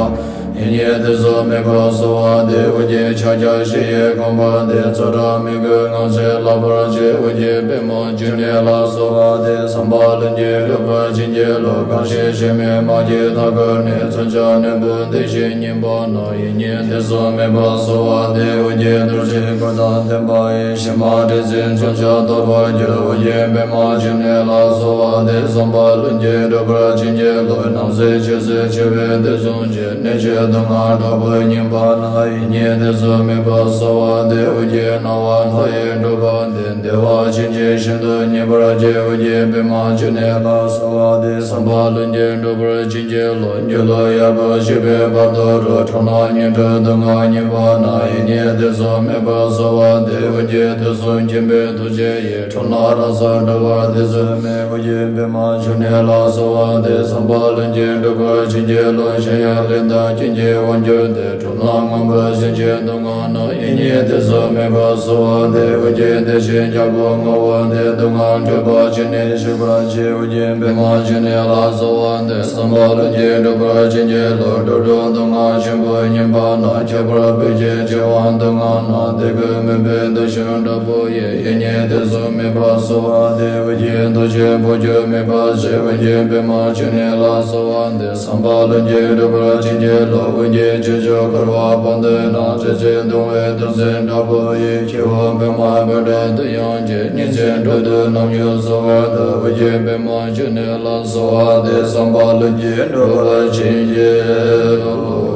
ཡིད་གཉིས་ཏེ་ཚོགས་མེད་པར་གསོལ་བ་འདེབས། དབུ་རྒྱན་ཕྱག་རྒྱ་བཞི་ཡི་དགོངས་པ་འདི། ཚོགས་དྲུག་མི་མགོའི་ངང་ཚུལ་ལྷག་པར་བྱེད། དབུ་རྒྱན་པདྨ་འབྱུང་གནས་ལ་གསོལ་བ་འདེབས། བསམ་པ་ལྷུན་གྱིས་འགྲུབ་པར་བྱིན་གྱིས་རློབས། གང་ཞིག་གཞན་མིའི་དམག་གིས་མཐའ་བསྐོར་ནས། མཚོན་ཆ་རྣོན་པོས་འདེགས་ཤིང་ཉེན་པ་ན། ཡིད་གཉིས་ཏེ་ཚོགས་མེད་པར་གསོལ་བ་འདེབས། དབུ་རྒྱན་རྡོ་རྗེའི་གུར་དང་ལྡན་པ་ཡིས། ཞི་མ་དྲན་སྲིད་མཚོན་ཆ་རྟོགས་པར་འགྱུར། དབུ་རྒྱན་པདྨ་འབྱུང་གནས་ལ་གསོལ་བ་འདེབས། བསམ་པ་ལྷུན་གྱིས་འགྲུབ་པར་བྱིན་གྱིས་རློབས། ནམ་ཞིག་ཆོས་སྲིད་འཆི་བའི་དུས་བཟུང་ཞིང་། ནད་ཀྱི་སྡུག་བསྔལ་དྲག་པོས་ཉེན་པ་ན། ཡིད་གཉིས་ཏེ་ཚོགས་མེད་པར་གསོལ་བ་འདེབས། དབུ་རྒྱན་སྣང་བ་མཐའ་ཡས་འགྲུབ་པ་འདི། བདེ་བ་ཅན་གྱིས་ཤིན་ཏུ་མཉེས་པར་བགྱི། དབུ་རྒྱན་པདྨ་འབྱུང་གནས་ལ་གསོལ་བ་འདེབས། བསམ་པ་ལྷུན་གྱིས་འགྲུབ་པར་བྱིན་གྱིས་རློབས། སྒྱུ་ལུས་ཡར་པོ་ཆད་པའི་བར་དོ་རུ། ཁྲག་རྣག་ཉེན་ཁྲོད་སྡུག་བསྔལ་ཉེན་པ་ན། ཡིད་གཉིས་ཏེ་ཚོགས་མེད་པར་གསོལ་བ་འདེབས། དབུ་རྒྱན་དུས་གསུམ་མཁྱེན་པའི་ཐུགས་རྗེ་ཡིས། ཁྲག་རྣག་རང་སར་འགྲོལ་བར་ཐེ་ཚོམ་མེད། དབུ་རྒྱན་པདྨ་འབྱུང་གནས་ལ་གསོལ་བ་འདེབས། བསམ་པ་ལྷུན་གྱིས་འགྲུབ་པར་བྱིན་གྱིས་རློབས། གཞན་ཡང་ལས་དང་རྐྱེན་གྱིས་དབང་གྱུར་ཏེ། ཁྲག་རྣག་ངན་པ་སེམས་ཅན་སྡུག་བསྔལ་ན། ཡིད་གཉིས་ཏེ་ཚོགས་མེད་པར་གསོལ་བ་འདེབས། དབུ་རྒྱན་བདེ་ཆེན་རྒྱལ་པོ་ངུ་བ་འདི། སྡུག་བསྔལ་འཁྲུགས་པ་ཅི་ནས་ཞི་བར་བྱེད། དབུ་རྒྱན་པདྨ་འབྱུང་གནས་ལ་གསོལ་བ་འདེབས། བསམ་པ་ལྷུན་གྱིས་འགྲུབ་པར་བྱིན་གྱིས་རློབས། འགྲོ་དྲུག་སྡུག་བསྔལ་ཆེན་པོས་ཉེན་པ་ན། ཁྱབ་པར་སྤེལ་ཕྱིར་གཅིག་དབང་སྡུག་བསྔལ་ན། དད་གུས་མོས་པའི་འདུ་ཤེས་དྲག་པོ་ཡིས། ཡིད་གཉིས་ཏེ་ཚོགས་མེད་པར་གསོལ་བ་འདེབས། དབུ་རྒྱན་རྡོ་རྗེ་འཕོ་འགྱུར་མེད་པ་ཞེས། དབུ་རྒྱན་པདྨ་འབྱུང་གནས་ལ་གསོལ་བ་འདེབས། བསམ་པ་ལྷུན་གྱིས་འགྲུབ་པར་བྱིན་གྱིས་རློབས། དབུ་རྒྱན་ཆོས་སྐྱོང་འཁོར་བ་སྤངས་ཏེ་ན། ཚེ་ཚད་གདུང་བའི་གདུང་སེམས་དྲག་པོ་ཡིས། ཁྱེའུ་པདྨ་བཻ་ཌཱུརྱ་དུ་ཡང་བསྐྱེད། ཉིན་མཚན་དྲུག་ཏུ་རྣམ་སྨྱུག་གསོལ་བ་འདེབས། དབུ་རྒྱན་པདྨ་འབྱུང་གནས་ལ་གསོལ་བ་འདེབས། བསམ་པ་ལྷུན་གྱིས་འགྲུབ་པར་བྱིན་གྱིས་རློབས།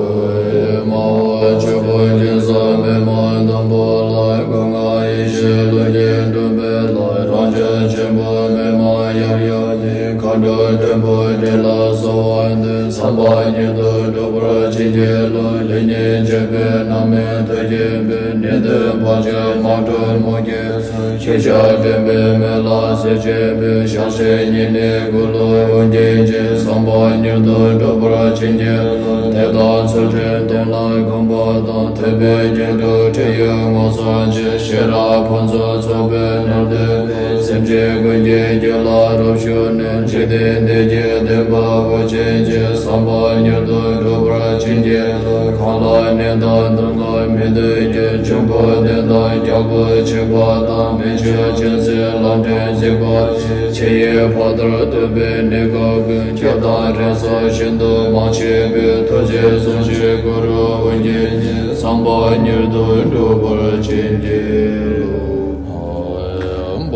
སྨྲ་བ་ཆོས་སྐུ་སྐྱེ་འཚལ་པདྨ་ལྷ་མོ་ལ། སྐུ་ལྔ་ཡེ་ཤེས་ལྷུན་གྱིས་གྲུབ་པའི་ལྷ། རང་བྱུང་ཆེན་པོ་པདྨ་དབྱར་གཡོགས་ཀྱི། མཁའ་འགྲོ་སྒྲེན་པོ་བགྲེས་ལ་གསོལ་བ་འདེབས། བསམ་པ་ཉིད་དུ་འགྲུབ་པར་བྱིན་གྱིས་རློབས། ལེགས་ཉེས་འབྱེད་པའི་རྣམ་སྨིན་ཐུགས་བསྐྱེད་པའི། ནད་གདོན་བར་ཆད་དམག་འཁྲུག་མུ་གེ་སེལ། ཤེས་བྱ་འདྲེན་པའི་མེ་ལྷ་སྲས་ཆེན་པོས། ཞལ་བཞེས་ཉེ་གནས་སྐུ་ལུས་དབུ་རྒྱན་གྱི། བསམ་པ་མྱུར་དུ་འགྲུབ་པར་བྱིན་གྱིས་རློབས། དད་དང་ཚུལ་ཁྲིམས་དོན་ལ་གུས་པ་དང་། ཐོས་པའི་རྒྱན་དྲུག་ཁྲིད་ཡུལ་ངོ་མཚར་ཆེ། ཤེས་རབ་ཕུན་སུམ་ཚོགས་པའི་ནོར་ལྡན་པས། སེམས་ཅན་ཀུན་གྱི་རྒྱུད་ལ་རབ་ཞུགས་ནས། འཇིག་རྟེན་འདི་ཀྱི་བདེན་པ་དབུ་ཅན་གྱི། བསམ་པ་མྱུར་དུ་འགྲུབ་པར་བྱིན་གྱིས་རློབས། གང་ལ་ནད་དང་སྡུག་བསྔལ་མི་འདོད་ཀྱི། འབྱུང་པོ་གདོན་དང་རྒྱལ་པོ་འཇིགས་པ་དང་། མི་ཆོས་ཅན་སྲིད་ལམ་འདྲེན་གཟིགས་པ་ཆེ། ཕྱི་ཡི་ཕ་མཐར་ཐུག་པའི་ནད་ཀུན་ཀུན། སྐྱེ་དང་རིགས་སུ་ཤིན་ཏུ་མ་མཆིས་པའི། ཐུགས་རྗེས་བཟུང་ཞིང་གུ་རུ་དབུ་རྒྱན་གྱིས། བསམ་པ་མྱུར་དུ་འགྲུབ་པར་བྱིན་གྱིས་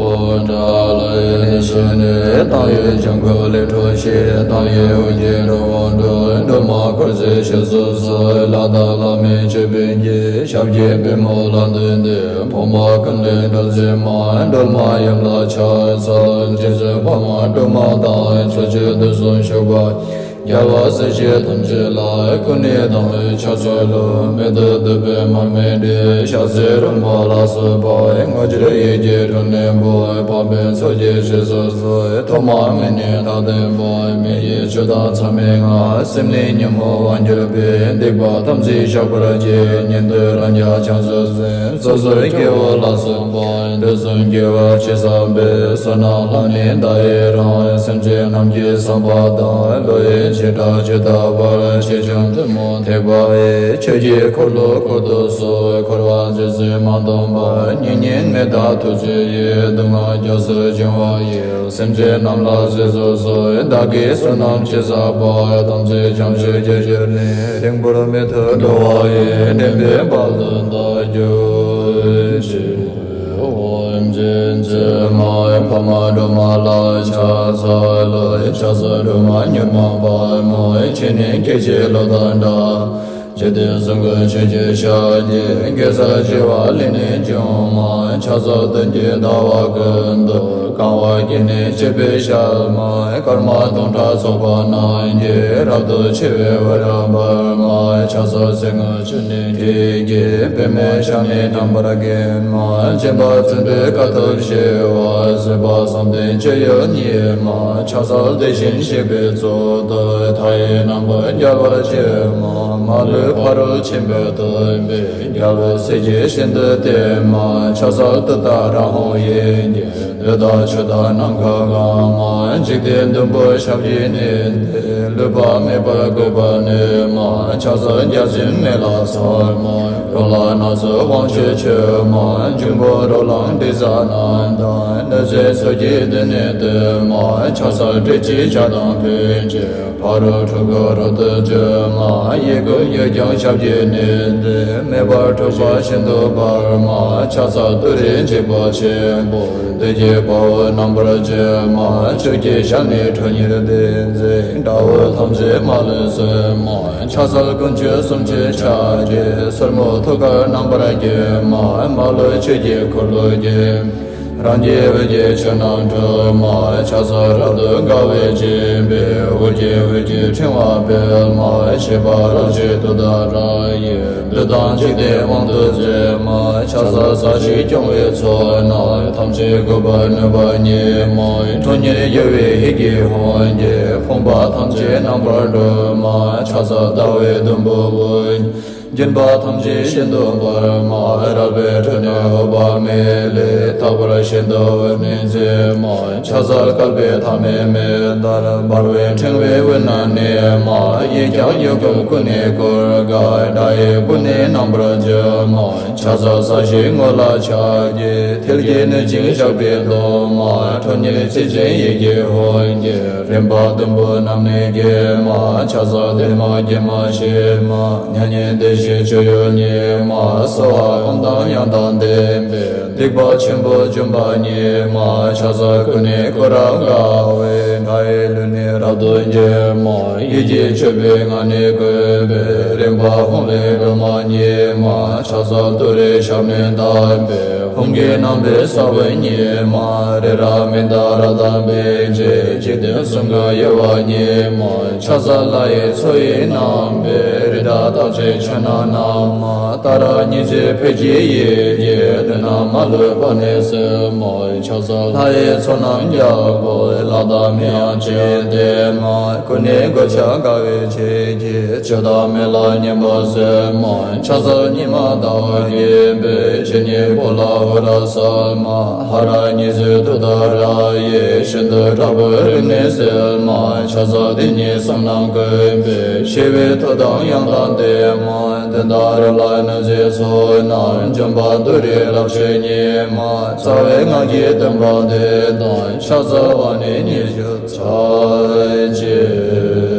རློབས། ལ་ཡེ་ནི་ཤེས་ནི་ཏང་ཡེ་ཅང་གོ་ལེ་ཁྲོ་ཤེས་ཏང་ཡེ་འུ་ཅེ་འགྲོ་བོ་འགྲོ་འགྲོ་མ་འཁོར་ཟེ་ཤེས་སོ་སོ་ལ་དྭགས་ལ་མེ་ཆེ་བན་གྱི་ཞབས་ཀྱི་པུས་མོ་ལ་འདུས་ཏེ་ཕོ་མ་ཀུན་ལས་འགྲོ་ཟེ་མ་སྒྲོལ་མ་ཡུམ་ལ་ཕྱག་འཚལ་ལོ། རྗེ་བཙུན་འཕགས་མ་སྒྲོལ་མ་དང་ཕྱོགས་བཅུའི་དུས་གསུམ་བཞུགས་པ། རྒྱལ་བ་སྲས་བཅས་ཐམས་ཅད་ལ། ཀུན་ནས་དང་བས་ཕྱག་འཚལ་ལོ། མི་ལྡོག་བདུད་པའི་མར་མེ་འདྲའི། ཞལ་ཟས་རོལ་མོ་ལ་སོགས་པ། དངོས་གྲུབ་ཡིད་ཀྱི་སྒྲོན་མེ་བུ། འཕགས་པའི་ཚོགས་ཀྱི་སྲས་སུ་གསོལ། ཐོག་མ་མེད་ནས་ད་ལྟའི་བར། མི་ཡི་ཆོས་དང་མཚམས་མེད་ལྔ། སེམས་ནི་ཉོན་མོངས་དབང་གྱུར་པའི། སྡིག་པ་ཐམས་ཅད་བཤགས་པར་བགྱི། ཉན་ཐོས་རང་རྒྱལ་བྱང་སེམས། སོ་སོའི་སྐྱེ་བོ་ལ་སོགས་པ། དུས་གསུམ་དགེ་བ་ཅི་བསགས་པའི། བསོད་ནམས་ལ་ནི་བདག་ཡི་རང་། སེམས་ཅན་རྣམས་ཀྱི་བསམ་པ་དང་། བློ་ཡི་བྱེ་བྲག་ཇི་ལྟ་བར། ཆེ་ཆུང་ཐུན་མོང་ཐེག་པ་ཡི། ཆོས་ཀྱི་འཁོར་ལོ་བསྐོར་དུ་གསོལ། འཁོར་བ་འདས་ཚུལ་མ་མཐོང་བར། སྙིགས་ངེས་མེ་ལྟར་ཐུབ་ཚུལ་གྱིས། སྡུག་བསྔལ་རྒྱ་མཚོ་འབྱུང་བ་ཡི། སེམས་ཅན་རྣམས་ལ་གཟིགས་སུ་གསོལ། བདག་གིས་བསོད་ནམས་ཅི་བསགས་པ། ཐམས་ཅད་བྱང་ཆུབ་རྒྱུར་གྱུར་ནས། རིང་པོར་མི་ཐུབ་འགྲོ་བ་ཡི། འདྲེན་པའི་དཔལ་དུ་བདག་གྱུར་ཅིག། འཇིག་རྟེན་མ་འཕགས་མ་སྒྲོལ་མ་ལ་ཕྱག་འཚལ་ལོ། ཕྱག་འཚལ་སྒྲོལ་མ་ཉོན་མོངས་པ་མོ། ཆོས་ཉིད་སྐད་ཅིག་གློག་དང་འདྲ། འཇིག་རྟེན་གསུམ་མགོན་ཆོས་ཀྱི་ཞལ་གྱི། གེ་སར་བྱེ་བ་ལས་ནི་བྱུང་མ། ཕྱག་འཚལ་སྟོན་ཀའི་ཟླ་བ་ཀུན་ཏུ། གང་བ་བརྒྱད་ནི་སྤྱད་པའི་ཞལ་མ། སྐར་མ་སྟོང་ཕྲག་ཚོགས་པ་རྣམས་ཀྱིས། རབ་ཏུ་ཕྱེ་བའི་འོད་རབ་འབར་མ། ཕྱག་འཚལ་གསེར་དངུལ་ཆུ་ནས་སྤྲས་ཀྱི། པདྨའི་ཞལ་ནི་བཀྲམ་པར་བགྱི་མ། སྦྱིན་པ་བརྩོན་འགྲུས་དཀའ་ཐུབ་ཞི་བ། བཟོད་པ་བསམ་གཏན་སྤྱོད་ཡུལ་ཉིད་མ། ཕྱག་འཚལ་དེ་བཞིན་གཤེགས་པའི་གཙུག་ཏོར། མཐའ་ཡས་རྣམ་པར་རྒྱལ་བར་སྤྱོད་མ། མ་ལུས་ཕ་རོལ་ཕྱིན་པ་ཐོབ་པའི། རྒྱལ་བའི་སྲས་ཀྱིས་ཤིན་ཏུ་བསྟེན་མ། ཕྱག་འཚལ་ཏུཏྟཱ་ར་ཧཱུྃ་ཡི་གེ། འདོད་དང་ཕྱོགས་དང་ནམ་མཁའ་གང་མ། འཇིག་རྟེན་བདུན་པོ་ཞབས་ཀྱིས་མནན་ཏེ། ལུས་པ་མེད་པར་འགུགས་པར་ནུས་མ། ཕྱག་འཚལ་བརྒྱ་བྱིན་མེ་ལྷ་ཚོགས་མ། རོ་ལངས་སྣ་ཚོགས་དབང་ཕྱུག་མཆོད་མ། འབྱུང་པོ་རོ་ལངས་དྲི་ཟ་རྣམས་དང་། གནོད་སྦྱིན་ཚོགས་ཀྱིས་མདུན་ནས་བསྟོད་མ། ཕྱག་འཚལ་ཏྲཊ་ཅེས་བྱ་དང་ཕཊ་ཅེས། ཕ་རོལ་འཁྲུལ་འཁོར་རབ་ཏུ་སྒྱུར་མ། གཡས་བསྐུམ་གཡོན་བརྐྱང་ཞབས་ཀྱིས་མནན་ཏེ། མེ་འབར་འཁྲུགས་པ་ཤིན་ཏུ་འབར་མ། ཕྱག་འཚལ་ཏུ་རེའི་འཇིགས་པ་ཆེན་པོ། བདུད་ཀྱི་དཔའ་བོ་རྣམ་པར་སྤྱོད་མ། ཆོས་ཀྱི་ཞལ་ནི་ཁྲོ་གཉེར་ལྡན་མཛད། དགྲ་བོ་ཐམས་ཅད་མ་ལུས་གསོད་མ། ཕྱག་འཚལ་དཀོན་མཆོག་གསུམ་མཆོད་ཕྱག་རྒྱའི། སོར་མོ་ཐུགས་ཀར་རྣམ་པར་བརྒྱན་མ། མ་ལུས་ཆོས་ཀྱི་འཁོར་ལོ་བརྒྱན། རང་རྒྱལ་འོད་ཀྱི་ཆོས་རྣམས་སྤྲོས་མ། ཕྱག་འཚལ་རབ་ཏུ་དགའ་བའི་སྤྱན་པས། འོད་ཀྱི་འོད་ཀྱི་ཕྲེང་བ་སྤེལ་མ། བཞད་པ་རབ་བཞད་ཏུཏྟཱ་ར་ཡིས། བདུད་དང་འཇིག་རྟེན་དབང་དུ་མཛད་མ། ཕྱག་འཚལ་ས་གཞི་སྐྱོང་བའི་ཚོགས་རྣམས། ཐམས་ཅད་འགུགས་པར་ནུས་པ་ཉིད་མ། ཁྲོ་གཉེར་གཡོ་བའི་ཧི་གི་ཧོ་གྱིས། ཕོངས་པ་ཐམས་ཅད་རྣམ་པར་སྒྲོལ་མ། ཕྱག་འཚལ་ཟླ་བའི་དུམ་བུ་བུ། སྦྱིན་པ་ཐམས་ཅད་ཤིན་ཏུ་འབར་མ། རལ་པའི་ཁྲོད་ནས་འོད་དཔག་མེད་ལས། རྟག་པར་ཤིན་ཏུ་འོད་རྣོན་འཚེར་མ། ཕྱག་འཚལ་བསྐལ་པའི་མཐའ་མེད་མེ་ལྟར། འབར་བའི་ཕྲེང་བའི་དབུས་ན་གནས་མ། གཡས་བརྐྱང་གཡོན་བསྐུམ་ཀུན་ནས་བསྐོར་དཀའི། དགྲ་ཡི་སྐུ་ནི་རྣམ་པར་འཇོམས་མ། ཕྱག་འཚལ་ས་གཞིའི་ངོས་ལ་ཕྱག་གི། མཐིལ་གྱིས་བསྣུན་ཅིང་བཞག་པའི་གདོང་མ། ཁྲོ་གཉེར་རྩིབས་བཅིངས་ཡི་གེ་ཧོ་གྱིས། རིམ་པ་བདུན་པོ་རྣམས་ནི་འགེམས་མ། ཕྱག་འཚལ་བདེ་མ་དགེ་མ་ཞི་མ། མྱ་ངན་འདས་ཞི་སྤྱོད་ཡུལ་ཉིད་མ། གསོལ་བ་ཀུན་བཏང་ཡང་དག་ལྡན་པའི། སྡིག་པ་ཆེན་པོ་འཇོམས་པ་ཉིད་མ། ཕྱག་འཚལ་སྐུ་ནི་སྐུ་རབ་དགའ་བའི། དགྲ་ཡི་ལུས་ནི་རབ་ཏུ་འགེམས་མ། ཡིད་ཀྱིས་མཆོད་པའི་ངག་ནི་བཀོད་པའི། རིམ་པ་ཧཱུྃ་ལས་སྒྲོལ་མ་ཉིད་མ། ཕྱག་འཚལ་ཏུ་རེའི་ཞབས་ནི་བརྡབས་པའི། ཧཱུྃ་གི་རྣམ་པའི་ས་བོན་ཉིད་མ། རི་རབ་མནྡ་ར་དང་འབིགས་བྱེད། འཇིག་རྟེན་གསུམ་མགོན་གཡོ་བ་ཉིད་མ། ཕྱག་འཚལ་ལྷ་ཡི་མཚོ་ཡི་རྣམ་པའི། རི་དྭགས་རྟགས་ཅན་ཕྱག་ན་བསྣམས་མ། ཏཱ་ར་གཉིས་བརྩེགས་འཕེལ་གྱི་ཡི་གེས། བདུད་རྣམས་མ་ལུས་པ་ནི་སེལ་མ། ཕྱག་འཚལ་ལྷ་ཡི་ཚོགས་རྣམས་རྒྱལ་པོ། ལྷ་དང་མིའམ་ཅི་ཡིས་བསྟེན་མ། སྐུ་ནི་གོ་ཆ་དགའ་བའི་ཆས་ཀྱིས། ཆོས་དང་མི་ལ་ཉན་པར་གསོལ་མ། ཕྱག་འཚལ་ཉི་མ་ཟླ་བ་རྒྱས་པའི། ཕྱི་ཉིན་ཕོ་ལྷ་ཧོ་ར་སར་མ། ཧ་ར་གཉིས་བརྩེགས་ཏུཏྟཱ་ར་ཡིས། ཤིན་ཏུ་དྲག་པོའི་རིམས་ནད་སེལ་མ། ཕྱག་འཚལ་དེ་ཉིད་གསུམ་རྣམས་བཀོད་པའི། ཞི་བའི་མཐུ་དང་ཡང་དག་ལྡན་མ། དོན་དང་རིགས་ལ་གནོད་མཛད་ཚོགས་རྣམས། འཇོམས་པ་ཏུ་རེའི་རབ་མཆོག་ཉིད་མ། རྩ་བའི་སྔགས་ཀྱི་བསྟོད་པ་འདི་དང་། ཕྱག་འཚལ་བ་ནི་ཉི་ཤུ་རྩ་གཅིག།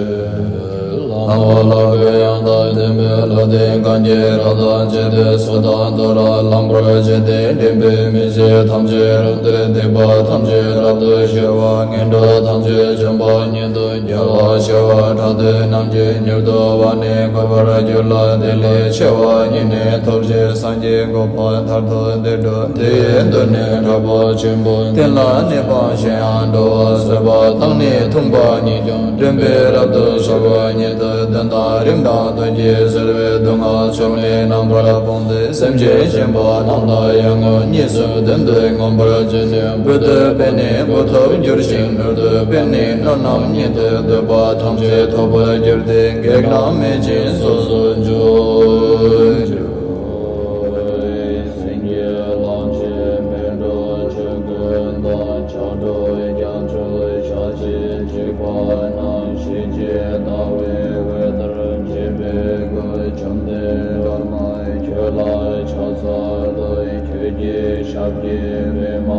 ལྷ་མོ་ལ་གུས་ཡང་དག་ལྡན་པའི། ལ་དེ་གང་གིས་རབ་ཏུ་བྱས་ཏེ། སྲོད་དང་དུས་ལ་ལངས་པར་བྱས་ཏེ། འདྲེན་པའི་མི་ཚེ་ཐམས་ཅད་རབ་སྟེར། སྡིག་པ་ཐམས་ཅད་རབ་ཏུ་ཞི་བ། ངན་འགྲོ་ཐམས་ཅད་འཇོམས་པ་ཉིད་དུ། རྒྱལ་བ་བྱེ་བ་ཕྲག་བདུན་རྣམས་ཀྱིས། མྱུར་དུ་བར་ནས་འགོད་པར་འགྱུར་ལ། དེ་ལས་ཆེ་བ་ཉིད་ནི་ཐོབ་ཕྱིར། སངས་རྒྱས་གོ་འཕང་མཐར་ཐུག་དེར་འགྲོ། དེའི་མདུན་ནས་གྲགས་པ་ཆེན་པོས། བསྟན་ལ་གནས་པ་གཞན་ཡང་འགྲོ་བ། བཟོད་པ་དང་ནི་མཐུན་པ་ཉིད་ཀྱང་། འདྲེན་པའི་རབ་ཏུ་ཤོག་ཉིད་དུ། གདོན་དང་རིམས་དང་གདོན་གྱིས་གཟིར་བའི། སྡུག་བསྔལ་ཕྱོགས་ནས་རྣམ་པར་སྤངས་ཏེ། སེམས་ཅན་གཞན་པ་རྣམས་ལ་ཡང་ངོ་། གཉིས་སུ་བདུན་དུ་མངོན་པར་བརྗོད་ནས། བུ་སྟོབས་དཔལ་ནི་བུ་ཐོབ་འགྱུར་ཞིང་། ནོར་སྟོབས་དཔལ་ནི་ནོར་རྣམས་ཉིད་དུ། འདོད་པ་ཐམས་ཅད་ཐོབ་པར་འགྱུར་ཏེ། བགེགས་རྣམས་མེད་ཅིང་སོ་སོར་འཇོམས། སེང་གེ་གླང་ཆེན་མེ་སྒྲོན་ཆོས་སྐུ་དང་། ལྕགས་སྒྲོག་རྒྱ་མཚོའི་ཞལ་གཅིག་འཇིགས་པ་རྣམས། ཞི་བྱེད་ཟླ་བའི་འོད་ལྟར་འབྱེད་པའི་སྐུ། བཅོམ་ལྡན་སྒྲོལ་མ་ཁྱོད་ལ་ཕྱག་འཚལ་ལོ། ཁྱོད་ཀྱི་ཞབས་ཀྱི་པདྨ་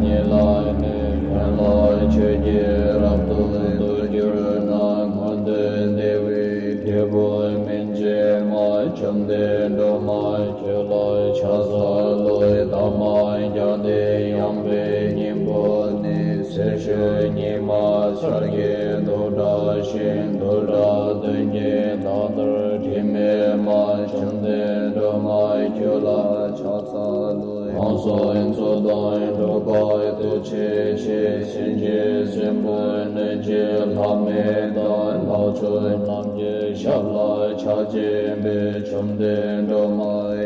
ཉིད་ལ་ནི། ཡན་ལག་ཆོས་ཀྱིས་རབ་ཏུ་དུད་གྱུར་ན། མངོན་མཐོ་བདེ་བའི་རྒྱལ་པོ་སྨིན་བྱེད་མ། བཅོམ་ལྡན་སྒྲོལ་མ་ཁྱོད་ལ་ཕྱག་འཚལ་ལོ། འདབ་མ་བརྒྱ་སྟེ་ཡངས་པའི་སྙིང་པོ་ནི། གསེར་ཞུན་ཉི་མ་འཆར་གྱི་མདོག་འདྲ་ཞིང་། རྡོར་བྲག་གདོན་གྱི་མདངས་ལྟར་དྲི་མེད་མ། བཅོམ་ལྡན་སྒྲོལ་མ་ཁྱོད་ལ་ཕྱག་འཚལ་ལོ། ཁམས་གསུམ་མཚོ་དང་འགྲོ་བ་སྟོབས་ཆེན་ཆེ། སེམས་ཅན་གསོན་པོ་གནོད་བྱེད་ལྷ་མི་དང་། ལྷ་ཕྲུག་རྣམས་ཀྱི་ཞབས་ལ་ཕྱག་བགྱིས་པའི། བཅོམ་ལྡན་སྒྲོལ་མ་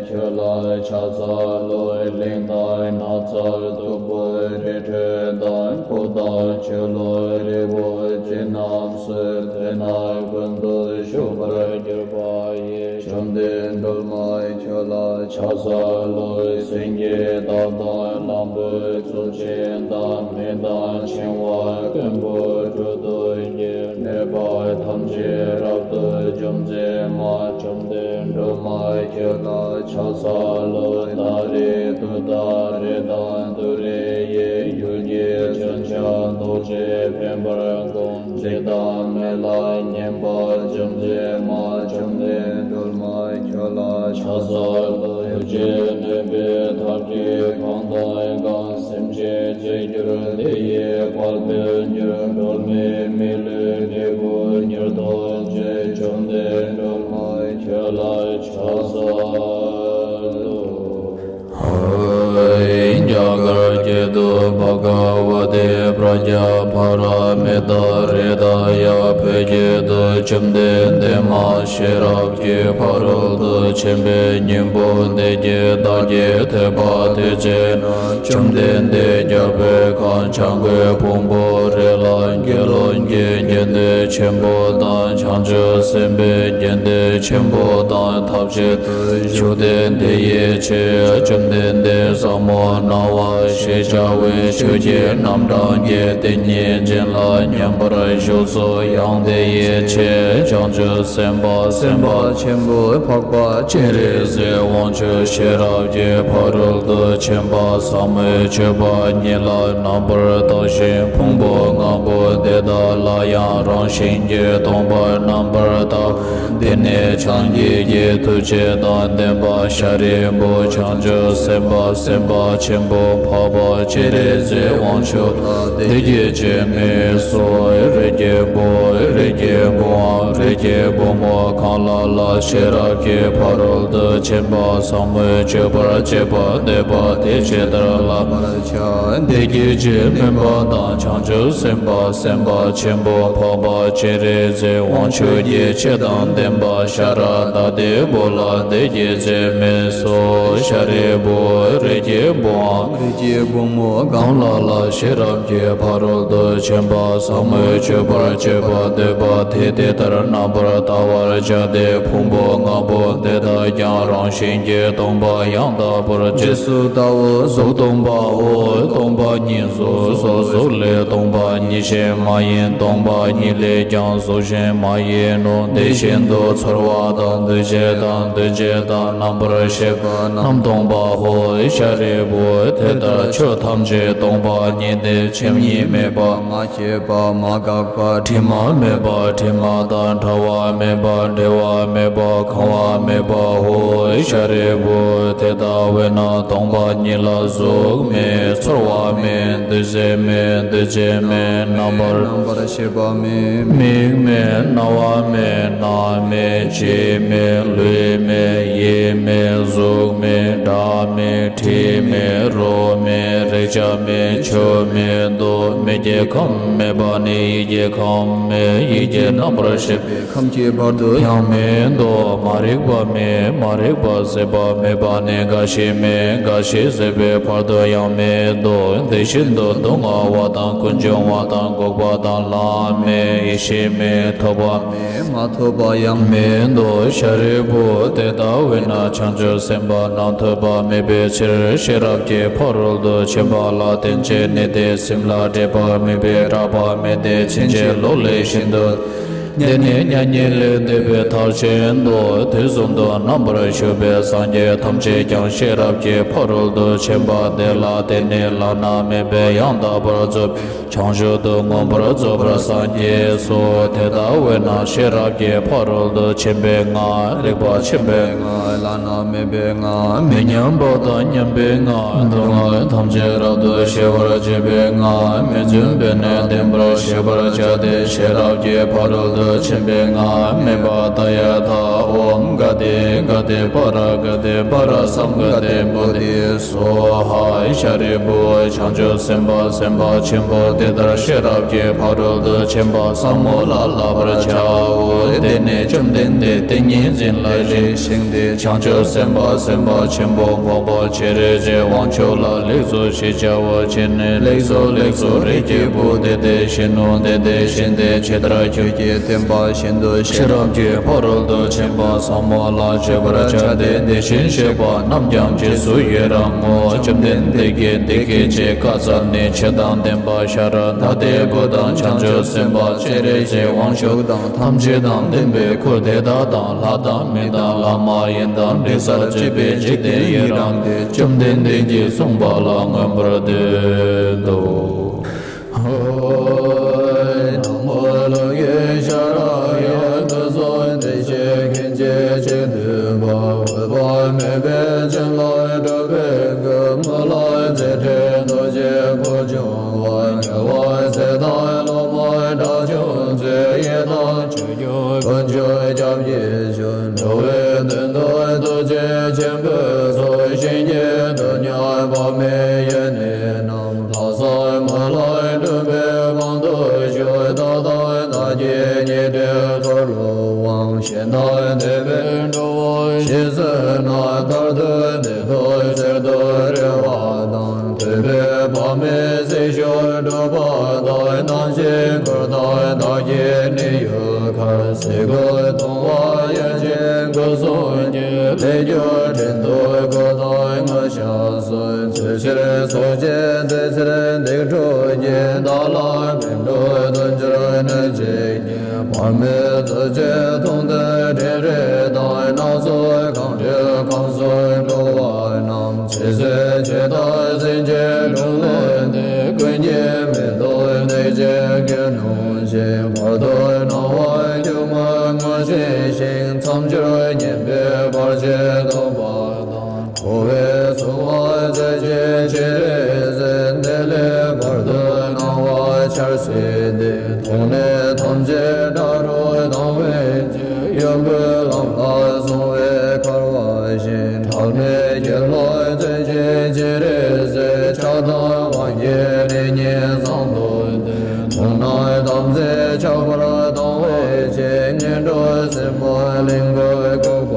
ཁྱོད་ལ་ཕྱག་འཚལ་ལོ། གླིང་དང་ནགས་ཚལ་སྟུག་པོ་རི་ཁྲོད་དང་། ཕོ་དང་ཆུ་ལོག་རི་བོ་བཅུ་རྣམས་སུ། དེ་ན་ཀུན་ཏུ་བཞུགས་པར་གྱུར་པ་ཡི། བཅོམ་ལྡན་སྒྲོལ་མ་ཁྱོད་ལ་ཕྱག་འཚལ་ལོ། སེང་གེ་དག་དང་གླང་པོ་གཙུག་ཆེན་དང་། མི་དང་འཆིང་བ་རྐུན་པོ་དྲུག་ཏུ་སྐྱེས། གནོད་པ་ཐམས་ཅད་རབ་ཏུ་འཇོམས་མཛད་མ། བཅོམ་ལྡན་སྒྲོལ་མ་ཁྱོད་ལ་ཕྱག་འཚལ་ལོ། ཏཱ་རེ་ཏུཏྟཱ། རེ་དང་ཏུ་རེ་ཡི། གཡུལ་གྱི་མཚོན་ཆ་ཐོགས་བྱེད་འཕེན་པར་དགོངས། འཇིགས་དང་མི་ལ་སྙན་པ་འཇོམས་མཛད་མ། བཅོམ་ལྡན་སྒྲོལ་མ་ཁྱོད་ལ་ཕྱག་འཚལ་ལོ། ཐུགས་རྗེས་གནོན་པའི་ཐབས་ཀྱིས་གང་དང་གང་། སེམས་ཅན་གཅིག་གྱུར་དེ་ཡི་དཔལ་དཔལ་འབྱོར། སྒྲོལ་མའི་མི་ལུས་འབྲས་བུ་མྱུར་ཐོབ་ཕྱིར། བཅོམ་ལྡན་སྒྲོལ་མ་ཁྱོད་ལ་ཕྱག་འཚལ་ལོ། རྒྱ་གར་སྐད་དུ། བྷ་ག་ཝ་ཏི་པྲཛྙཱ་པཱ་ར་མི་ཏཱ་ཧྲྀ་ད་ཡ། བོད་སྐད་དུ། བཅོམ་ལྡན་འདས་མ་ཤེས་རབ་ཀྱི་ཕ་རོལ་ཏུ་ཕྱིན་པའི་སྙིང་པོ་འདི་ཉིད་བདག་གིས་ཐོས་པ་དེ་བཞིན་དུ། བཅོམ་ལྡན་འདས་རྒྱལ་པོའི་ཁབ་བྱང་སྒོའི་ཕུང་པོ་རེ་ལ་དགེ་སློང་གི་དགེ་འདུན་ཆེན་པོ་དང་། བྱང་ཆུབ་སེམས་དཔའི་དགེ་འདུན་ཆེན་པོ་དང་ཐབས་ཅིག་ཏུ་བཞུགས་ཏེ། དེ་ཡི་ཕྱིར་བཅོམ་ལྡན་འདས་ཟབ་མོ་སྣང་བ་ཞེས་བྱ་བའི་ཆོས་ཀྱི་རྣམ་གྲངས་ཀྱི་ཏིང་ངེ་འཛིན་ལ་མཉམ་པར་བཞུགས་སོ། ཡང་དེ་ཡི་ཕྱིར་བྱང་ཆུབ་སེམས་དཔའ་སེམས་དཔའ་ཆེན་པོས་འཕགས་པ་སྤྱན་རས་གཟིགས་དབང་ཕྱུག་ཤེས་རབ་ཀྱི་ཕ་རོལ་ཏུ་ཕྱིན་པ་ཟབ་མོའི་སྤྱོད་པ་ཉིད་ལ་རྣམ་པར་བརྟགས་ཤིང་། ཕུང་པོ་ལྔ་པོ་དེ་དག་ལ་ཡང་རང་བཞིན་གྱིས་སྟོང་པར་རྣམ་པར་བརྟགས། དེ་ནས་སངས་རྒྱས་ཀྱི་ཐུགས་བསྐྱེད་དང་ལྡན་པ་ཤཱ་རིའི་བུ་བྱང་ཆུབ་སེམས་དཔའ་སེམས་དཔའ་ཆེན་པོ་འཕགས་པ་སྤྱན་རས་གཟིགས་དབང་ཕྱུག་ལ་འདི་སྐད་ཅེས་སྨྲས་སོ། རིགས་ཀྱི་བུ། རིགས་ཀྱི་བུའམ་རིགས་ཀྱི་བུ་མོ་གང་ལ་ལ་ཤེས་རབ་ཀྱི་ཕ་རོལ་ཏུ་ཕྱིན་པ་ཟབ་མོའི་སྤྱོད་པར་བྱེད་པ་འདོད་པ་དེ་ཇི་ལྟར་བསླབ་པར་བྱ། དེ་སྐད་ཅེས་སྨྲས་པ་དང་། བྱང་ཆུབ་སེམས་དཔའ་སེམས་དཔའ་ཆེན་པོ་འཕགས་པ་སྤྱན་རས་གཟིགས་དབང་ཕྱུག་གིས་ཆོས་དང་ལྡན་པ་ཤ་ར་དྭ་ཏིའི་བུ་ལ་འདི་སྐད་ཅེས་སྨྲས་སོ། ཤཱ་རིའི་བུ། རིགས་ཀྱི་བུའམ་རིགས་ཀྱི་བུ་མོ་གང་ལ་ལ་ཤེས་རབ་ཀྱི་ཕ་རོལ་ཏུ་ཕྱིན་པ་ཟབ་མོའི་སྤྱོད་པར་བྱེད་པ་འདོད་པ་དེས་དེ་ལྟར་རྣམ་པར་བལྟ་བར་བྱ་སྟེ། ཕུང་པོ་ལྔ་པོ་དེ་དག་ཀྱང་རང་བཞིན་གྱིས་སྟོང་པ་ཡང་དག་པར་རྗེས་སུ་བལྟའོ། གཟུགས་སྟོང་པའོ། སྟོང་པ་ཉིད་གཟུགས་སོ། གཟུགས་ལས་སྟོང་པ་ཉིད་གཞན་མ་ཡིན། སྟོང་པ་ཉིད་ལས་ཀྱང་གཟུགས་གཞན་མ་ཡིན་ནོ། དེ་བཞིན་དུ་ཚོར་བ་དང་། འདུ་བྱེད་དང་། འདུ་བྱེད་དང་རྣམ་པར་ཤེས་པ་རྣམས་སྟོང་པའོ། ཤཱ་རིའི་བུ། དེ་ལྟར་ཆོས་ཐམས་ཅད་སྟོང་ སྟོང་པ་ཉིད་དེ། ཆོས་ཉིད་མེད་པ། མ་སྐྱེས་པ། མ་འགགས་པ། དྲི་མ་མེད་པ། དྲི་མ་དང་བྲལ་བ་མེད་པ། འབྲལ་བ་མེད་པ། གང་བ་མེད་པ། ཧོ། ཤཱ་རིའི་བུ། དེ་ལྟ་བས་ན་སྟོང་པ་ཉིད་ལ་གཟུགས་མེད། ཚོར་བ་མེད། འདུ་ཤེས་མེད། འདུ་བྱེད་མེད། རྣམ་པར་རྣམ་པར་ཤེས་པ་མེད། མིག་མེད། རྣ་བ་མེད། སྣ་མེད། ལྕེ་མེད། ལུས་མེད། ཡིད་མེད། གཟུགས་མེད། སྒྲ་མེད། དྲི་མེད། རོ་མེད། རེག་བྱ་མེད། ཆོས་མེད་དོ། མིག་གི་ཁམས་མེད་པ་ནས་ཡིད་ཀྱི་ཁམས་མེད། ཡིད་ཀྱི་རྣམ་པར་ཤེས་པའི་ཁམས་ཀྱི་བར་དུ་ཡང་མེད་དོ། མ་རིག་པ་མེད། མ་རིག་པ་ཟད་པ་མེད་པ་ནས་རྒ་ཤི་མེད། རྒ་ཤི་ཟད་པའི་བར་དུ་ཡང་མེད་དོ། དེ་བཞིན་དུ་སྡུག་བསྔལ་བ་དང་ཀུན་འབྱུང་བ་དང་འགོག་པ་དང་ལམ་མེད། ཡེ་ཤེས་མེད། ཐོབ་པ་མེད། མ་ཐོབ་པ་ཡང་མེད་དོ། ཤཱ་རིའི་བུ། དེ་ལྟ་བས་ན་བྱང་ཆུབ་སེམས་དཔའ་རྣམས་ཐོབ་པ་མེད་པའི་ཕྱིར་ཤེས་རབ་ཀྱི་ཕ་རོལ་ཏུ་ཕྱིན་པ་ལ་བརྟེན་བྱས་ནས་དེ་སེམས་ལ་སྒྲིབ་པ་མེད་པས་སྐྲག་པ་མེད་དེ། ཕྱིན་ཆད་ལོག་ལས་ཤིན་ཏུ་འདས་ནས་མྱ་ངན་ལས་འདས་པའི་མཐར་ཕྱིན་ཏོ། དུས་གསུམ་དུ་རྣམ་པར་བཞུགས་པའི་སངས་རྒྱས་ཐམས་ཅད་ཀྱང་ཤེས་རབ་ཀྱི་ཕ་རོལ་ཏུ་ཕྱིན་པ་དེ་ལ་བརྟེན་ནས་བླ་ན་མེད་པའི་ཡང་དག་པར་རྫོགས་པའི་བྱང་ཆུབ་ཏུ་མངོན་པར་རྫོགས་པར་སངས་རྒྱས་སོ། དེ་ལྟ་བས་ན་ཤེས་རབ་ཀྱི་ཕ་རོལ་ཏུ་ཕྱིན་པའི་སྔགས། རིག་པ་ཆེན་པོའི་སྔགས། བླ་ན་མེད་པའི་སྔགས། མི་མཉམ་པ་དང་མཉམ་པའི་སྔགས། སྡུག་བསྔལ་ཐམས་ཅད་རབ་ཏུ་ཞི་བར་བྱེད་པའི་སྔགས། མི་བརྫུན་པས་ནི་བདེན་པར་ཤེས་པར་བྱ་སྟེ། ཤེས་རབ་ཀྱི་ཕ་རོལ་ཏུ་ཕྱིན་པའི་སྔགས། སྨན་པ་ཏདྱ་ཐཱ། ཨོཾ་ག་ཏེ་ག་ཏེ་པཱ་ར་ག་ཏེ་པཱ་ར་སཾ་ག་ཏེ་བོ་དྷི་སྭཱ་ཧཱ། ཤཱ་རིའི་བུ། བྱང་ཆུབ་སེམས་དཔའ་སེམས་དཔའ་ཆེན་པོ་དེ་ལྟར་ཤེས་རབ་ཀྱི་ཕ་རོལ་ཏུ་ཕྱིན་པ་ཟབ་མོ་ལ་བསླབ་པར་བྱའོ། དེ་ནས་བཅོམ་ལྡན་འདས་ཏིང་ངེ་འཛིན་ལ་རེག་ཤིང་དེ་བྱང་ཆུབ་སེམས་དཔའ་སེམས་དཔའ་ཆེན་པོ་འཕགས་པ་སྤྱན་རས་གཟིགས་དབང་ཕྱུག་ལ་ལེགས་སོ་ཞེས་བྱ་བ་བྱས་ནས། ལེགས་སོ་ལེགས་སོ། རིགས་ཀྱི་བུ། དེ་དེ་བཞིན་ནོ། དེ་དེ་བཞིན་ཏེ། ཇི་ལྟར་ཁྱོད་ཀྱིས་བསྟན་པ་བཞིན་དུ་ཤེས་རབ་ཀྱི་ཕ་རོལ་ཏུ་ཕྱིན་པ་ཟབ་མོ་ལ་སྤྱོད་པར་བྱ་སྟེ། དེ་བཞིན་གཤེགས་པ་རྣམས་ཀྱང་རྗེས་སུ་ཡི་རང་ངོ་། བཅོམ་ལྡན་འདས་ཀྱིས་འདི་སྐད་ཅེས་བཀའ་སྩལ་ནས། ཆོས་དང་ལྡན་པ་ཤཱ་ར་དྭ་ཏིའི་བུ་དང་། བྱང་ཆུབ་སེམས་དཔའ་སྤྱན་རས་གཟིགས་དབང་ཕྱུག་དང་། ཐམས་ཅད་དང་ལྡན་པའི་སྐུ་དེ་དག་དང་། ལྷ་དང་། མི་དང་། ལྷ་མ་ཡིན་དང་། འདྲེ་སར་བཅས་པའི་འཇིག་རྟེན་ཡི་རངས་ཏེ། བཅོམ་ལྡན་འདས་ཀྱིས་གསུངས་པ་ལ་མངོན་པར་བསྟོད་དོ། ཧོ། ན་མོ་ལོ་ཀེ་ཤྭ་ར་ཡ། སྐུ་གསུང་ཐུགས་རྗེ་མཁྱེན་ཅིང་མཁྱེན་བཏུད་པ། འོད་དཔག་མེད་པའི་བྱིན་རླབས་སྤྲུལ་པའི་སྐུ། མི་ལ་མཛད་པའི་རྡོ་རྗེ་ཕུར་ཕྱུང་བ། རྒྱལ་བ་སྲས་དང་སློབ་མ་དགྲ་བཅོམ་མཛད། ཡི་དམ་ཆོས་སྐྱོང་དཀོན་མཆོག་སྐྱབས་ཀྱི་མཆོག། འགྲོ་བའི་དོན་དུ་ཐུགས་རྗེ་ཆེན་པོས་མཛད། གཤིན་རྗེའི་གདོན་ཉམས་པ་མེད་ཡེ་ནས་རྣམས། ལྷག་བསམ་མ་ལུས་སྒྲུབ་པའི་དབང་དུ་གྱུར། བདག་དང་བདག་གི་ཉེ་འབྲེལ་འཁོར་ལོ་དབང་། གཞན་དང་འདས་པའི་འགྲོ་བ་ཞིག་བཟོད་ན། མཐར་ཐུག་བདེ་སྟོབས་གསེར་དུ་རེ་བ་དང་། ཐོས་པས་དཔག་མེད་ཚིག་སྦྱོར་སྒྲུབ་པ་དང་། རྣམ་ཤེས་འཁོར་དང་བདག་གི་གནས་ཡུལ་མཁར། ཟས་གོས་གཏོང་བ་ཡན་ཆད་སྐུ་གསུམ་གྱི། ལས་རྒྱུ་འབྲས་དུས་གོས་དང་སྔགས་ཞབས་སོར། ཚུལ་ཕྱིར་ཚོགས་ཆེན་དུས་ཚོད་འདེགས་སྒྲོག་གིས། བདག་ལ་མི་འགྲོ་དོན་འབྱོར་ནུས་བྱེད་ཀྱི། བར་མའི་གཙོ་ཆེ་མཐོང་ཐོས་དྲན་རེག་དང་། སྣ་ཚོགས་གང་འདུལ་ཁམས་གསུམ་འགྲོ་བ་རྣམས། ཇི་སྲིད་ཆོས་དང་སེམས་ཅན་འཁྲུལ་བློས་འདས། ཀུན་གྱི་མིག་ཏུ་གནོད་བྱེད་ཀུན་སློང་ཞིང་། བར་དོར་སྣང་བ་སྒྱུ་མར་ངོ་ཤེས་ཤིང་། མཚམས་སྦྱོར་ངན་པའི་བར་ཆད་བཟློག་པ་དང་། འཁོར་བའི་སྲུང་བ་མཛད་ཅིང་སྤྱན་རས་གཟིགས། དེ་ལས་བར་དོར་སྣང་བ་འཆར་སྲིད་དེ། མཐོང་ནས་ཐམས་ཅད་དགྲ་རུ་སྣང་བའི་ཕྱིར། གཡོ་འགུལ་ལམ་ལ་སོང་བའི་འཁོར་བ་བཞིན། འཕྲལ་མེད་སྒྱུ་ལུས་མཛད་ཅིང་སྤྱན་རས་གཟིགས། ཆགས་སྡང་དབང་གིས་ནད་ཉེན་བཟང་དུ་སྟེ། མཐོང་ནས་དམ་ཚིག་ཆགས་པར་ལྡང་བའི་ཕྱིར། ངན་འགྲོ་སྲིན་མོའི་གླིང་དུ་བཀོད་པ་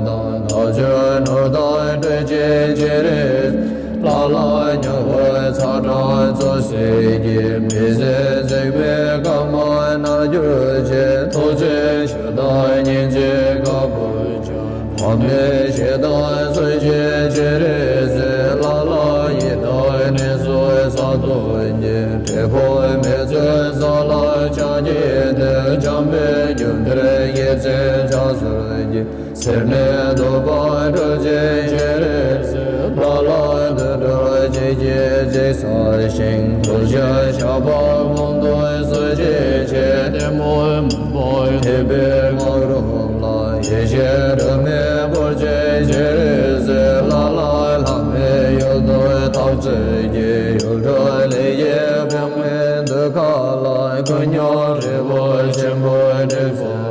དང་། དལ་འབྱོར་ནོར་དང་སྤྲོད་ཅིང་སྤྱན་རས་གཟིགས། ལྷ་ལ་ཉེ་བར་ཚ་གྲང་བཙོ་བསྲེགས་ཀྱིས། མི་བཟད་འཇིགས་པའི་དཀའ་མ་མནར་གྱུར་ཅིག། ཐུགས་རྗེ་ཆེ་དང་སྙིང་རྗེ་དཀའ་བར་གྱུར། དམ་པའི་ཞལ་དང་གསོལ་ཞིང་སྤྱན་རས་གཟིགས། ལྷ་ལ་ཡི་དམ་གནས་སུ་གསར་དུ་སྐྱེས། འབྲས་བུ་མེད་ཚུལ་གསལ་ལ་ཕྱག་བགྱིས་ཏེ། འཇམ་དཔལ་རྒྱུད་འདིར་བཞེས་ཚུལ་ཕྱག་འཚལ་ཞིང་། སེར་སྣའི་གདུག་པ་སྒྲོལ་ཅིང་སྤྱན་རས་གཟིགས། ལྷ་ལ་འདི་སྒྲོལ་ཅིག། སྐྱེ་འཇིག་སེལ་ཞིང་། ཐུགས་རྗེ་ཆགས་པ་ཀུན་སྟོན་གསོད་བྱེད་ཆེ། གཏི་མུག་མུན་པ་འཐིབས་པའི་སྔགས་རིང་ལ། ཡེ་ཤེས་དྲི་མེད་སྤོར་བྱེད་སྤྱན་རས་གཟིགས། ལ་ལ་ལྷ་མོའི་ཡུལ་དུ་ཐག་བཅད་ཀྱི། ཡུལ་གྲུ་ལས་ཀྱི་པདྨའི་མདུད་ཁ་ལ། ཀུན་མྱང་རིལ་བུ་ཆེན་པོའི་སྤྲིན་ཕུབ།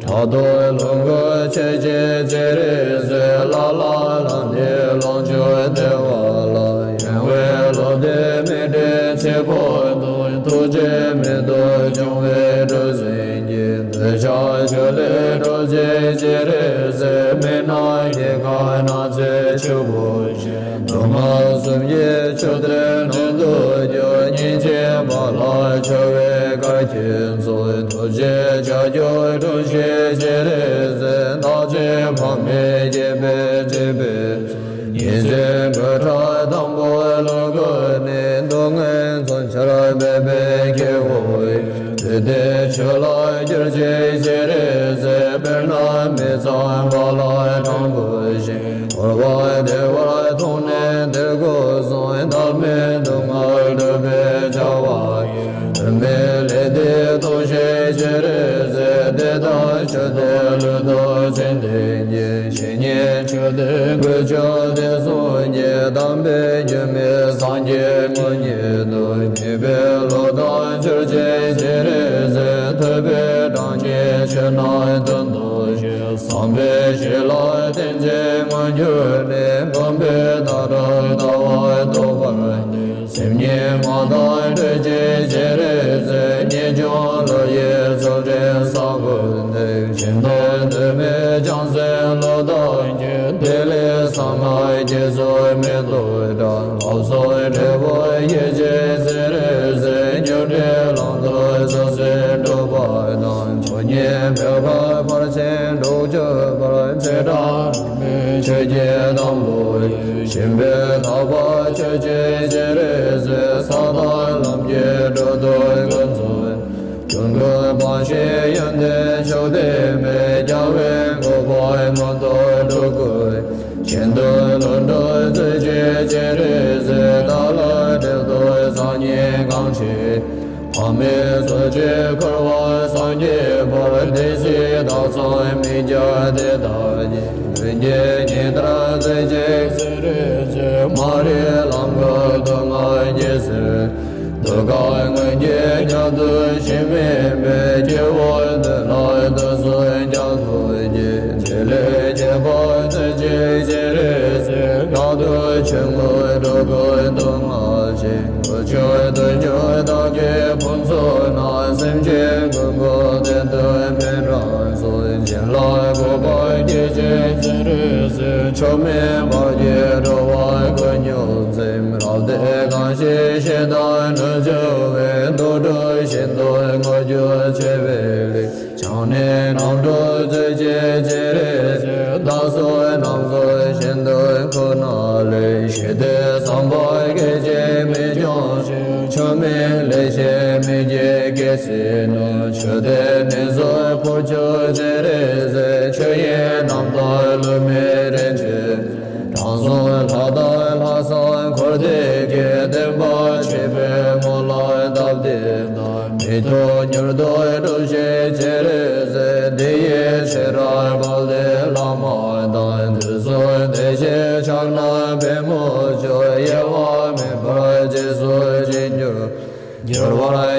ཕྲག་དོག་ལོངས་སྐུ་ཆེ་ཆེ་སྤྱན་རས་གཟིགས། ལ་ལ་ལྷ་འདྲེ་ལོངས་སྤྱོད་བདེ་བ་ལ། ཡང་བའི་ལོ་ཟླའི་མིག་འབྲས་ཆེ་ཁོག་ཏུ། ཐུགས་རྗེ་མེ་ཏོག་འབྱུང་བའི་གྲུ་གཟིངས་ཀྱི། འདོད་ཆགས་ཆུ་ལས་སྒྲོལ་བྱེད་སྤྱན་རས་གཟིགས། མི་སྣང་སྐྱེ་རྒ་ན་འཆིའི་ཆུ་བོ་ཆེ། སྡུག་བསྔལ་གསུམ་གྱི་ཆུ་གཏེར་མནན་དུ་གྱུར། སྙིང་རྗེ་འབར་ལ་འཕྱུར་བའི་སྐར་ཁྱིམ་ཚོགས། ཐུགས་རྗེའི་ལྕགས་ཀྱུས་དྲངས་ཤིག་སྤྱན་རས་གཟིགས། བདག་ཅག་ཕ་མས་བསྐྱེད་པའི་སྤྲིན་པའི་ཚོགས། ཉིན་མཚན་དགུང་གྲངས་དང་པོའི་ལོ་དགུ་ནས། སྡུག་བསྔལ་མཚོན་ཆར་འབེབས་པའི་ཁྱེའུ་ཡི། དུས་མཐའི་ཆོས་ལ་སྐྱུར་བྱེད་སྤྱན་རས་གཟིགས། དཔེར་ན་མི་ཚངས་པ་ལ་སྤྲང་པོ་བཞིན། འཁོར་བ་བདེ་བར་མཐོང་ནས་དེར་སྒོ་སྲུང་། བདག་མེད་སྡུག་བསྔལ་སྒྲུབ་པའི་བྱ་བ་ཡི། དུ་མའི་ལས་འདི་ཐོབ་ཤིག་སྤྱན་རས་གཟིགས། དེ་དག་ཆོས་དེ་ལུས་དང་ཚེ་འདི་ཉིད། ཇི་སྙེད་ཆོས་ལྡན་ཀུན་ཀྱང་དེ་སངས་རྒྱས། དམ་པའི་རྒྱུད་སྨིན་སངས་རྒྱས་དངོས་ཉིད་དུ། ཉེས་པའི་བློ་དག་བསྒྱུར་བྱེད་སྤྱན་རས་གཟིགས། ཐུབ་པའི་དྲག་ཉེས་ཆོས་རྣམས་དོན་དུ་གཞི། བསམ་པའི་གཞི་ལ་བརྟེན་ཅིང་མངོན་གྱུར་ནས། སྒོམ་པས་བདག་སྒྲིབ་ཟླ་བ་རྟོགས་པར་འདོད། སེམས་ཉིད་མ་དག་སྒྲོལ་བྱེད་སྤྱན་རས་གཟིགས། ངེས་འབྱུང་བློ་ཡི་ཚུལ་ཁྲིམས་ས་བོན་ཏེ། ཤིན་ཏུ་དུ་མའི་བྱང་སེམས་བློ་དང་བཅས། ཐིག་ལེ་གསང་སྔགས་རྒྱ་མཚོའི་མེ་ཏོག་འདྲ། ལྷ་སྲུང་ཁྲོ་བོ་ཡེ་ཤེས་སྤྱན་རས་གཟིགས། མྱུར་འབྲལ་ལམ་དུ་སོ་སོར་འགྲོ་བ་དང་། ཆོས་ཉིད་འཕགས་པ་ཕར་ཕྱིན་དྲུག་ཅུ་པར། ཚེ་བྲལ་མིའི་ཆོས་ཀྱི་དང་པོ་ཡི། ཞིང་པའི་ཐག་པ་ཆོད་བྱེད་སྤྱན་རས་གཟིགས། ས་དང་ལམ་གྱི་འགྲོ་དོན་ཀུན་རྫོགས། སྐྱོན་ཀུན་སྤངས་ཤིང་ཡོན་ཏན་མཆོག་ལྡན་མའི། རྒྱལ་བའི་གོ་འཕང་མངོན་དུ་འགྲོ་དགོས། གཞན་དོན་ལུས་འགྲོ་རྩོད་བྱེད་སྤྱན་རས་གཟིགས། བདག་ལ་འབྲེལ་གཏོགས་སང་ཉིན་གང་ཞིག་ཕ་མའི་ཚུལ་འཆོས་འཁོར་བ་སངས་རྒྱས་པར། དེ་སྲིད་བདག་ཚང་མིག་རྒྱན་དེ་ལྟ་ཅི། མགོན་གྱི་ཉི་ཟླར་བརྩེ་ཅིང་སྤྱན་རས་གཟིགས། མ་རིག་ལམ་གྱི་སྡུག་བསྔལ་ཇི་སྲིད་དུ། གང་སྔོན་གྱི་གཉེན་དུ་ཞིག་མིན་པའི། སྐྱེ་བོ་འདི་ལ་དུས་གསུམ་སྐྱབས་སུ་མཆི། ཐིག་ལེ་ཁྱད་པར་བརྩོན་བྱེད་སྤྱན་རས་གཟིགས། བདག་ཏུ་ཆོས་མངོན་སྒྲུབ་ཀུན་སྡུག་བསྔལ་ཞི། ཀུན་ཁྱབ་དོན་བརྒྱུད་བདག་གི་ཕུན་ཚོགས་རྣམས། སེམས་ཅན་ཀུན་གྱི་དོན་དུ་ཕན་རབ་གསུངས། བྱིན་རླབས་འཕགས་པ་སྐྱེད་ཅིང་སྤྱན་རས་གཟིགས། མཆོག་དམན་བར་གྱི་འགྲོ་བ་ཀུན་མྱུར་འཛིན། རབ་སྟེར་གང་ཞིག་ཞེ་སྡང་གནོད་བྱེད་པའི། དུག་སྦྲུལ་ཤིན་ཏུ་རྔུལ་ཆུ་མཆེ་བའི་གླིང་། ཕྱག་ནི་ནམ་གྲོལ་རྩོད་བྱེད་སྤྱན་རས་གཟིགས། བདག་སོགས་རྣམས་སུ་ཤིན་ཏུ་ཁོ་ན་ལས། ཞི་བདེ་བསམ་པ་སྐད་ཅིག་མི་འབྱུང་ཞིང་། མཆོག་དམན་ལེགས་བཤད་མི་བརྗེད་སྐྱེ་སྲིད་ནོ། ཆོས་སྡེ་ནི་སོགས་ཕུར་ཆུ་སྤྱན་རས་གཟིགས། ཆོས་དབྱིངས་རྣམ་དག་ལུས་མེད་རིན་ཆེན། དྲང་སྲོང་ལྷ་དང་ལྷག་བསམ་འཁོར་འདས་ཀྱི། བདེན་པ་ཆོས་པའི་ངོ་ལ་སྟབས་བདེ་ལྟར། མི་མཐུན་མྱུར་དུ་སྒྲུབ་ཤིག་སྤྱན་རས་གཟིགས། འདི་ཡི་ཕྱིར་དཔལ་ལྡན་བླ་མ་དང་། དུས་གསུམ་བདེ་གཤེགས་ཕྱག་ན་པདྨོ་མཆོག་དབྱེ་བ་མེད་པར་རྗེས་སུ་བྱིན་གྱིས་བརླབ། འགྱུར་བར་